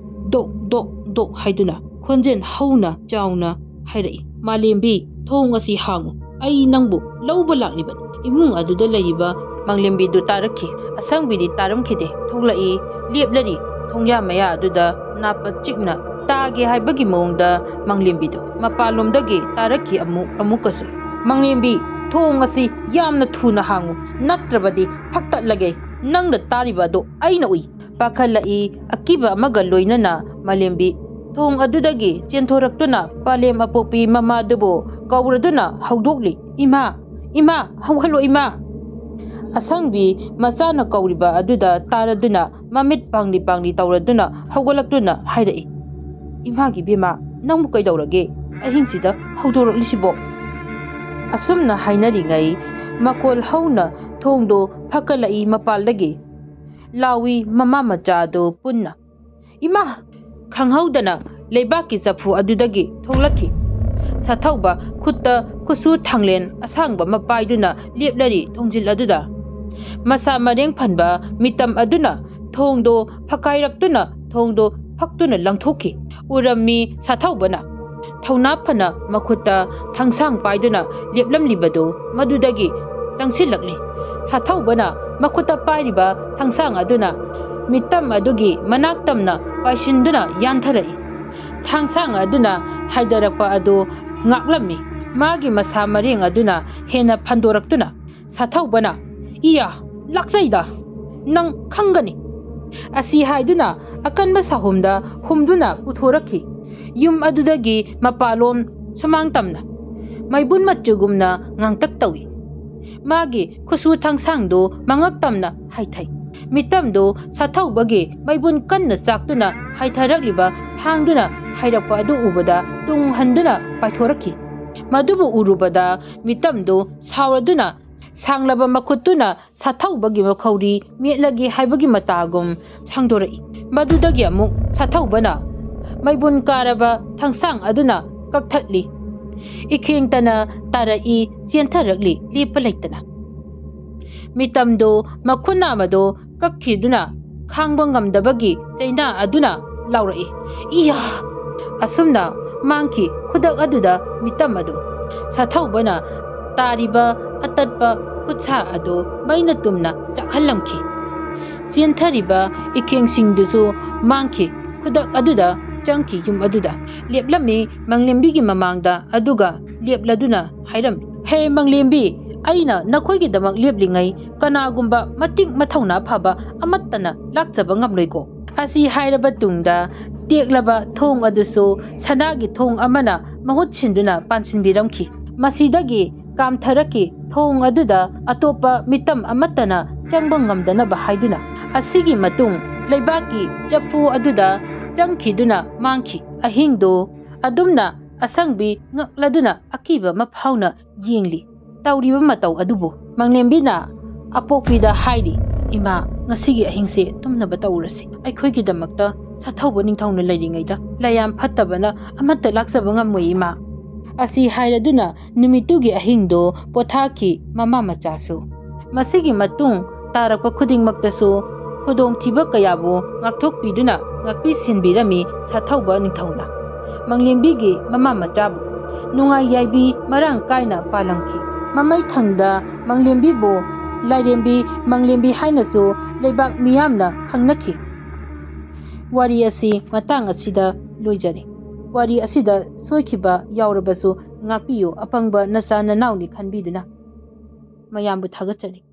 ꯗꯣꯛ ꯗꯣꯛ ꯗꯣꯛ ꯍꯥꯏꯗꯨꯅ ꯈꯣꯟꯖꯦꯜ ꯍꯧꯅ ꯆꯥꯎꯅ ꯍꯥꯏꯔꯛꯏ, "ꯃꯥꯂꯦꯝꯕꯤ, ꯊꯣꯡ ꯑꯁꯤ ꯍꯥꯡꯉꯨ, ꯑꯩ ꯅꯪꯕꯨ ꯂꯧꯕ ꯂꯥꯛꯂꯤꯕꯅꯤ꯫" ꯏꯃꯨꯡ ꯑꯗꯨꯗ ꯂꯩꯔꯤꯕ ꯃꯥꯂꯦꯝꯕꯤꯗꯨ ꯇꯥꯔꯛꯈꯤ꯫ ꯑꯁꯪꯕꯤꯗꯤ ꯇꯥꯔꯝꯈꯤꯗꯦ꯫ ꯊꯣꯛꯂꯛꯏ, ꯂꯦꯞꯂꯔꯤ ꯊꯣꯡꯌꯥ ꯃꯌꯥ ꯑꯗꯨꯗ ꯅꯥꯞꯄ ꯆꯤꯛꯅ ꯇꯥꯒꯦ ꯍꯥꯏꯕꯒꯤ ꯃꯑꯣꯡꯗ ꯃꯥꯂꯦꯝꯕꯤꯗꯨ ꯃꯄꯥꯟꯂꯣꯝꯗꯒꯤ ꯇꯥꯔꯛꯈꯤ ꯑꯃꯨꯛ ꯑꯃꯨꯛꯀꯁꯨ꯫ "ꯃꯥꯂꯦꯝꯕꯤ, ꯊꯣꯡ ꯑꯁꯤ ꯌꯥꯝꯅ ꯊꯨꯅ ꯍꯥꯡꯉꯨ, ꯅꯠꯇ꯭ꯔꯕꯗꯤ ꯐꯛꯇꯠꯂꯒꯦ꯫ ꯅꯪꯅ ꯇꯥꯔꯤꯕ ꯑꯗꯨ ꯑꯩꯅ ꯎꯏ꯫" ꯄꯥꯈꯠꯂꯛꯏ꯫ ꯑꯀꯤꯕ ꯑꯃꯒ ꯂꯣꯏꯅꯅ ꯃꯥꯂꯦꯝꯕꯤ ꯊꯣꯡ ꯑꯗꯨꯗꯒꯤ ꯆꯦꯟꯊꯣꯔꯛꯇꯨꯅ ꯄꯥꯂꯦꯝ ꯑꯄꯣꯛꯄꯤ ꯃꯃꯥꯗꯨꯕꯨ ꯀꯧꯔꯗꯨꯅ ꯍꯧꯗꯣꯛꯂꯤ, "ꯏꯃꯥ, ꯏꯃꯥ, ꯍꯧꯒꯠꯂꯣ ꯏꯃꯥ!" ꯑꯁꯪꯕꯤ ꯃꯆꯥꯅ ꯀꯧꯔꯤꯕ ꯑꯗꯨꯗ ꯇꯥꯔꯗꯨꯅ ꯃꯃꯤꯠ ꯄꯥꯡꯂꯤ ꯄꯥꯡꯂꯤ ꯇꯧꯔꯗꯨꯅ ꯍꯧꯒꯠꯂꯛꯇꯨꯅ ꯍꯥꯏꯔꯛꯏ, "ꯏꯃꯥꯒꯤ ꯕꯦꯝꯃ, ꯅꯪꯕꯨ ꯀꯩꯗꯧꯔꯒꯦ? ꯑꯍꯤꯡꯁꯤꯗ ꯍꯧꯗꯣꯔꯛꯂꯤꯁꯤꯕꯣ?" ꯑꯁꯨꯝꯅ ꯍꯥꯏꯅꯔꯤꯉꯩ ꯃꯈꯣꯜ ꯍꯧꯅ ꯊꯣꯡꯗꯣ ꯐꯛꯀꯠꯂꯛꯏ ꯃꯄꯥꯜꯗꯒꯤ꯫ ꯂꯥꯎꯏ ꯃꯃꯥ ꯃꯆꯥꯗꯣ ꯄꯨꯟꯅ꯫ "ꯏꯃꯥ!" ꯈꯪꯍꯧꯗꯅ ꯂꯩꯕꯥꯛꯀꯤ ꯆꯐꯨ ꯑꯗꯨꯗꯒꯤ ꯊꯣꯛꯂꯛꯈꯤ꯫ ꯁꯥꯊꯧꯕ ꯈꯨꯠꯇ ꯈꯨꯠꯁꯨ ꯊꯥꯡꯂꯦꯟ ꯑꯁꯥꯡꯕ ꯑꯃ ꯄꯥꯏꯗꯨꯅ ꯂꯦꯞꯂꯔꯤ ꯊꯣꯡꯖꯤꯜ ꯑꯗꯨꯗ꯫ ꯃꯁꯥ ꯃꯔꯦꯡ ꯐꯟꯕ ꯃꯤꯇꯝ ꯑꯗꯨꯅ ꯊꯣꯡꯗꯣ ꯐꯛꯀꯥꯏꯔꯛꯇꯨꯅ ꯊꯣꯡꯗꯣ ꯐꯛꯇꯨꯅ ꯂꯪꯊꯣꯛꯈꯤ꯫ ꯎꯔꯝꯃꯤ ꯁꯥꯊꯧꯕꯅ꯫ ꯊꯧꯅꯥ ꯐꯅ ꯃꯈꯨꯠꯇ ꯊꯥꯡꯁꯥꯡ ꯄꯥꯏꯗꯨꯅ ꯂꯦꯞꯂꯝꯂꯤꯕꯗꯨ ꯃꯗꯨꯗꯒꯤ ꯆꯪꯁꯤꯜꯂꯛꯂꯤ꯫ ꯁꯥꯊꯧꯕꯅ ꯃꯈꯨꯠꯇ ꯄꯥꯏꯔꯤꯕ ꯊꯥꯡꯁꯥꯡ ꯑꯗꯨꯅ ꯃꯤꯇꯝ ꯑꯗꯨꯒꯤ ꯃꯅꯥꯛ ꯇꯝꯅ ꯄꯥꯏꯁꯤꯟꯗꯨꯅ ꯌꯥꯟꯊꯔꯛꯏ꯫ ꯊꯥꯡꯁꯥꯡ ꯑꯗꯨꯅ ꯍꯥꯏꯗꯔꯛꯄ ꯑꯗꯨ ꯉꯥꯛꯂꯝꯃꯤ꯫ ꯃꯥꯒꯤ ꯃꯁꯥ ꯃꯔꯦꯡ ꯑꯗꯨꯅ ꯍꯦꯟꯅ ꯐꯟꯗꯣꯔꯛꯇꯨꯅ ꯁꯥꯊꯧꯕꯅ, "ꯏꯌꯥ, ꯂꯥꯛꯆꯩꯗ, ꯅꯪ ꯈꯪꯒꯅꯤ!" ꯑꯁꯤ ꯍꯥꯏꯗꯨꯅ ꯑꯀꯟꯕ ꯁꯥꯍꯨꯝꯗ ꯍꯨꯝꯗꯨꯅ ꯄꯨꯊꯣꯔꯛꯈꯤ꯫ ꯌꯨꯝ ꯑꯗꯨꯗꯒꯤ ꯃꯄꯥꯂꯣꯝ ꯁꯨꯃꯥꯡ ꯇꯝꯅ ꯃꯩꯕꯨꯟ ꯃꯆꯨꯒꯨꯝꯅ ꯉꯥꯡꯇꯛ ꯇꯧꯏ꯫ ꯃꯥꯒꯤ ꯈꯨꯠꯁꯨ ꯊꯥꯡꯁꯥꯡꯗꯨ ꯃꯉꯛ ꯇꯝꯅ ꯍꯥꯏꯊꯩ꯫ ꯃꯤꯇꯝꯗꯨ ꯁꯥꯊꯧꯕꯒꯤ ꯃꯩꯕꯨꯟ ꯀꯟꯅ ꯆꯥꯛꯇꯨꯅ ꯍꯥꯏꯊꯔꯛꯂꯤꯕ ꯊꯥꯡꯗꯨꯅ ꯍꯥꯏꯔꯛꯄ ꯑꯗꯨ ꯎꯕꯗ ꯇꯨꯡ ꯍꯟꯗꯨꯅ ꯄꯥꯏꯊꯣꯔꯛꯈꯤ꯫ ꯃꯗꯨꯕꯨ ꯎꯔꯨꯕꯗ ꯃꯤꯇꯝꯗꯨ ꯁꯥꯎꯔꯗꯨꯅ ꯁꯥꯡꯂꯕ ꯃꯈꯨꯠꯇꯨꯅ ꯁꯥꯊꯧꯕꯒꯤ ꯃꯈꯧꯔꯤ ꯃꯦꯠꯂꯒꯦ ꯍꯥꯏꯕꯒꯤ ꯃꯇꯥꯒꯨꯝ ꯁꯥꯡꯗꯣꯔꯛꯏ꯫ ꯃꯗꯨꯗꯒꯤ ꯑꯃꯨꯛ ꯁꯥꯊꯧꯕꯅ ꯃꯩꯕꯨꯟ ꯀꯥꯔꯕ ꯊꯥꯡꯁꯥꯡ ꯑꯗꯨꯅ ꯀꯛꯊꯠꯂꯤ꯫ ꯏꯈꯦꯡꯇꯅ ꯇꯥꯔꯛꯏ, ꯆꯦꯟꯊꯔꯛꯂꯤ, ꯂꯦꯞꯄ ꯂꯩꯇꯅ꯫ ꯃꯤꯇꯝꯗꯣ ꯃꯈꯨꯠ ꯅꯥꯝꯃꯗꯣ ꯀꯛꯈꯤꯗꯨꯅ ꯈꯥꯡꯕ ꯉꯝꯗꯕꯒꯤ ꯆꯩꯅꯥ ꯑꯗꯨꯅ ꯂꯥꯎꯔꯛꯏ, "ꯏꯌꯥ!" ꯑꯁꯨꯝꯅ ꯃꯥꯡꯈꯤ꯫ ꯈꯨꯗꯛ ꯑꯗꯨꯗ ꯃꯤꯇꯝ ꯑꯗꯨ ꯁꯥꯊꯧꯕꯅ ꯇꯥꯔꯤꯕ ꯑꯇꯠꯄ ꯈꯨꯠꯁꯥ ꯑꯗꯨ ꯃꯩꯅ ꯇꯨꯝꯅ ꯆꯥꯛꯍꯜꯂꯝꯈꯤ꯫ ꯆꯦꯟꯊꯔꯤꯕ ꯏꯈꯦꯡꯁꯤꯡꯗꯨꯁꯨ ꯃꯥꯡꯈꯤ꯫ ꯈꯨꯗꯛ ꯑꯗꯨꯗ ꯆꯪꯈꯤ ꯌꯨꯝ ꯑꯗꯨꯗ꯫ ꯂꯦꯞꯂꯝꯃꯤ ꯃꯪꯂꯦꯝꯕꯤꯒꯤ ꯃꯃꯥꯡꯗ, ꯑꯗꯨꯒ ꯂꯦꯞꯂꯗꯨꯅ ꯍꯥꯏꯔꯝꯃꯤ, "ꯍꯦ ꯃꯪꯂꯦꯝꯕꯤ, ꯑꯩꯅ ꯅꯈꯣꯏꯒꯤꯗꯃꯛ ꯂꯦꯞꯂꯤꯉꯩ ꯀꯅꯥꯒꯨꯝꯕ ꯃꯇꯤꯛ ꯃꯊꯧꯅꯥ ꯐꯕ ꯑꯃꯠꯇꯅ ꯂꯥꯛꯆꯕ ꯉꯝꯂꯣꯏꯀꯣ?" ꯑꯁꯤ ꯍꯥꯏꯔꯕ ꯇꯨꯡꯗ ꯇꯦꯛꯂꯕ ꯊꯣꯡ ꯑꯗꯨꯁꯨ ꯁꯅꯥꯒꯤ ꯊꯣꯡ ꯑꯃꯅ ꯃꯍꯨꯠ ꯁꯤꯟꯗꯨꯅ ꯄꯥꯟꯁꯤꯟꯕꯤꯔꯝꯈꯤ꯫ ꯃꯁꯤꯗꯒꯤ ꯀꯥꯝꯊꯔꯛꯈꯤ꯫ ꯊꯣꯡ ꯑꯗꯨꯗ ꯑꯇꯣꯞꯄ ꯃꯤꯇꯝ ꯑꯃꯠꯇꯅ ꯆꯪꯕ ꯉꯝꯗꯅꯕ ꯍꯥꯏꯗꯨꯅ꯫ ꯑꯁꯤꯒꯤ ꯃꯇꯨꯡ ꯂꯩꯕꯥꯛꯀꯤ ꯆꯐꯨ ꯑꯗꯨꯗ ꯆꯪꯈꯤꯗꯨꯅ ꯃꯥꯡꯈꯤ꯫ ꯑꯍꯤꯡꯗꯨ ꯑꯗꯨꯝꯅ ꯑꯁꯪꯕꯤ ꯉꯛꯂꯗꯨꯅ ꯑꯀꯤꯕ ꯑꯃ ꯐꯥꯎꯅ ꯌꯦꯡꯂꯤ꯫ ꯇꯧꯔꯤꯕ ꯃꯇꯧ ꯑꯗꯨꯕꯨ ꯃꯪꯂꯦꯝꯕꯤꯅ ꯑꯄꯣꯛꯄꯤꯗ ꯍꯥꯏꯔꯤ, "ꯏꯃꯥ, ꯉꯁꯤꯒꯤ ꯑꯍꯤꯡꯁꯦ ꯇꯨꯝꯅꯕ ꯇꯧꯔꯁꯤ꯫ ꯑꯩꯈꯣꯏꯒꯤꯗꯃꯛꯇ ꯁꯥꯊꯧꯕ ꯅꯤꯡꯊꯧꯅ ꯂꯩꯔꯤꯉꯩꯗ ꯂꯥꯏꯌꯥꯝ ꯐꯠꯇꯕꯅ ꯑꯃꯠꯇ ꯂꯥꯛꯆꯕ ꯉꯝꯃꯣꯏ, ꯏꯃꯥ"꯫ ꯑꯁꯤ ꯍꯥꯏꯔꯗꯨꯅ ꯅꯨꯃꯤꯠꯇꯨꯒꯤ ꯑꯍꯤꯡꯗꯣ ꯄꯣꯊꯥꯈꯤ ꯃꯃꯥ ꯃꯆꯥꯁꯨ꯫ ꯃꯁꯤꯒꯤ ꯃꯇꯨꯡ ꯇꯥꯔꯛꯄ ꯈꯨꯗꯤꯡꯃꯛꯇꯁꯨ ꯈꯨꯗꯣꯡꯊꯤꯕ ꯀꯌꯥꯕꯨ ꯉꯥꯛꯊꯣꯛꯄꯤꯗꯨꯅ ꯉꯥꯛꯄꯤ ꯁꯦꯟꯕꯤꯔꯝꯃꯤ ꯁꯥꯊꯧꯕ ꯅꯤꯡꯊꯧꯅ꯫ ꯃꯪꯂꯦꯝꯕꯤꯒꯤ ꯃꯃꯥ ꯃꯆꯥꯕꯨ ꯅꯨꯡꯉꯥꯏ ꯌꯥꯏꯕꯤ ꯃꯔꯥꯡ ꯀꯥꯏꯅ ꯄꯥꯜꯂꯝꯈꯤ꯫ ꯃꯃꯩ ꯊꯪꯗ ꯃꯪꯂꯦꯝꯕꯤꯕꯨ ꯂꯥꯏꯔꯦꯝꯕꯤ ꯃꯪꯂꯦꯝꯕꯤ ꯍꯥꯏꯅꯁꯨ ꯂꯩꯕꯥꯛ ꯃꯤꯌꯥꯝꯅ ꯈꯪꯅꯈꯤ꯫ ꯋꯥꯔꯤ ꯑꯁꯤ ꯃꯇꯥꯡ ꯑꯁꯤꯗ ꯂꯣꯏꯖꯔꯦ꯫ ꯋꯥꯔꯤ ꯑꯁꯤꯗ ꯁꯣꯏꯈꯤꯕ ꯌꯥꯎꯔꯕꯁꯨ ꯉꯥꯛꯄꯤꯌꯨ, ꯑꯄꯪꯕ ꯅꯆꯥ ꯅꯅꯥꯎꯅꯤ ꯈꯟꯕꯤꯗꯨꯅ꯫ ꯃꯌꯥꯝꯕꯨ ꯊꯥꯒꯠꯆꯔꯤ꯫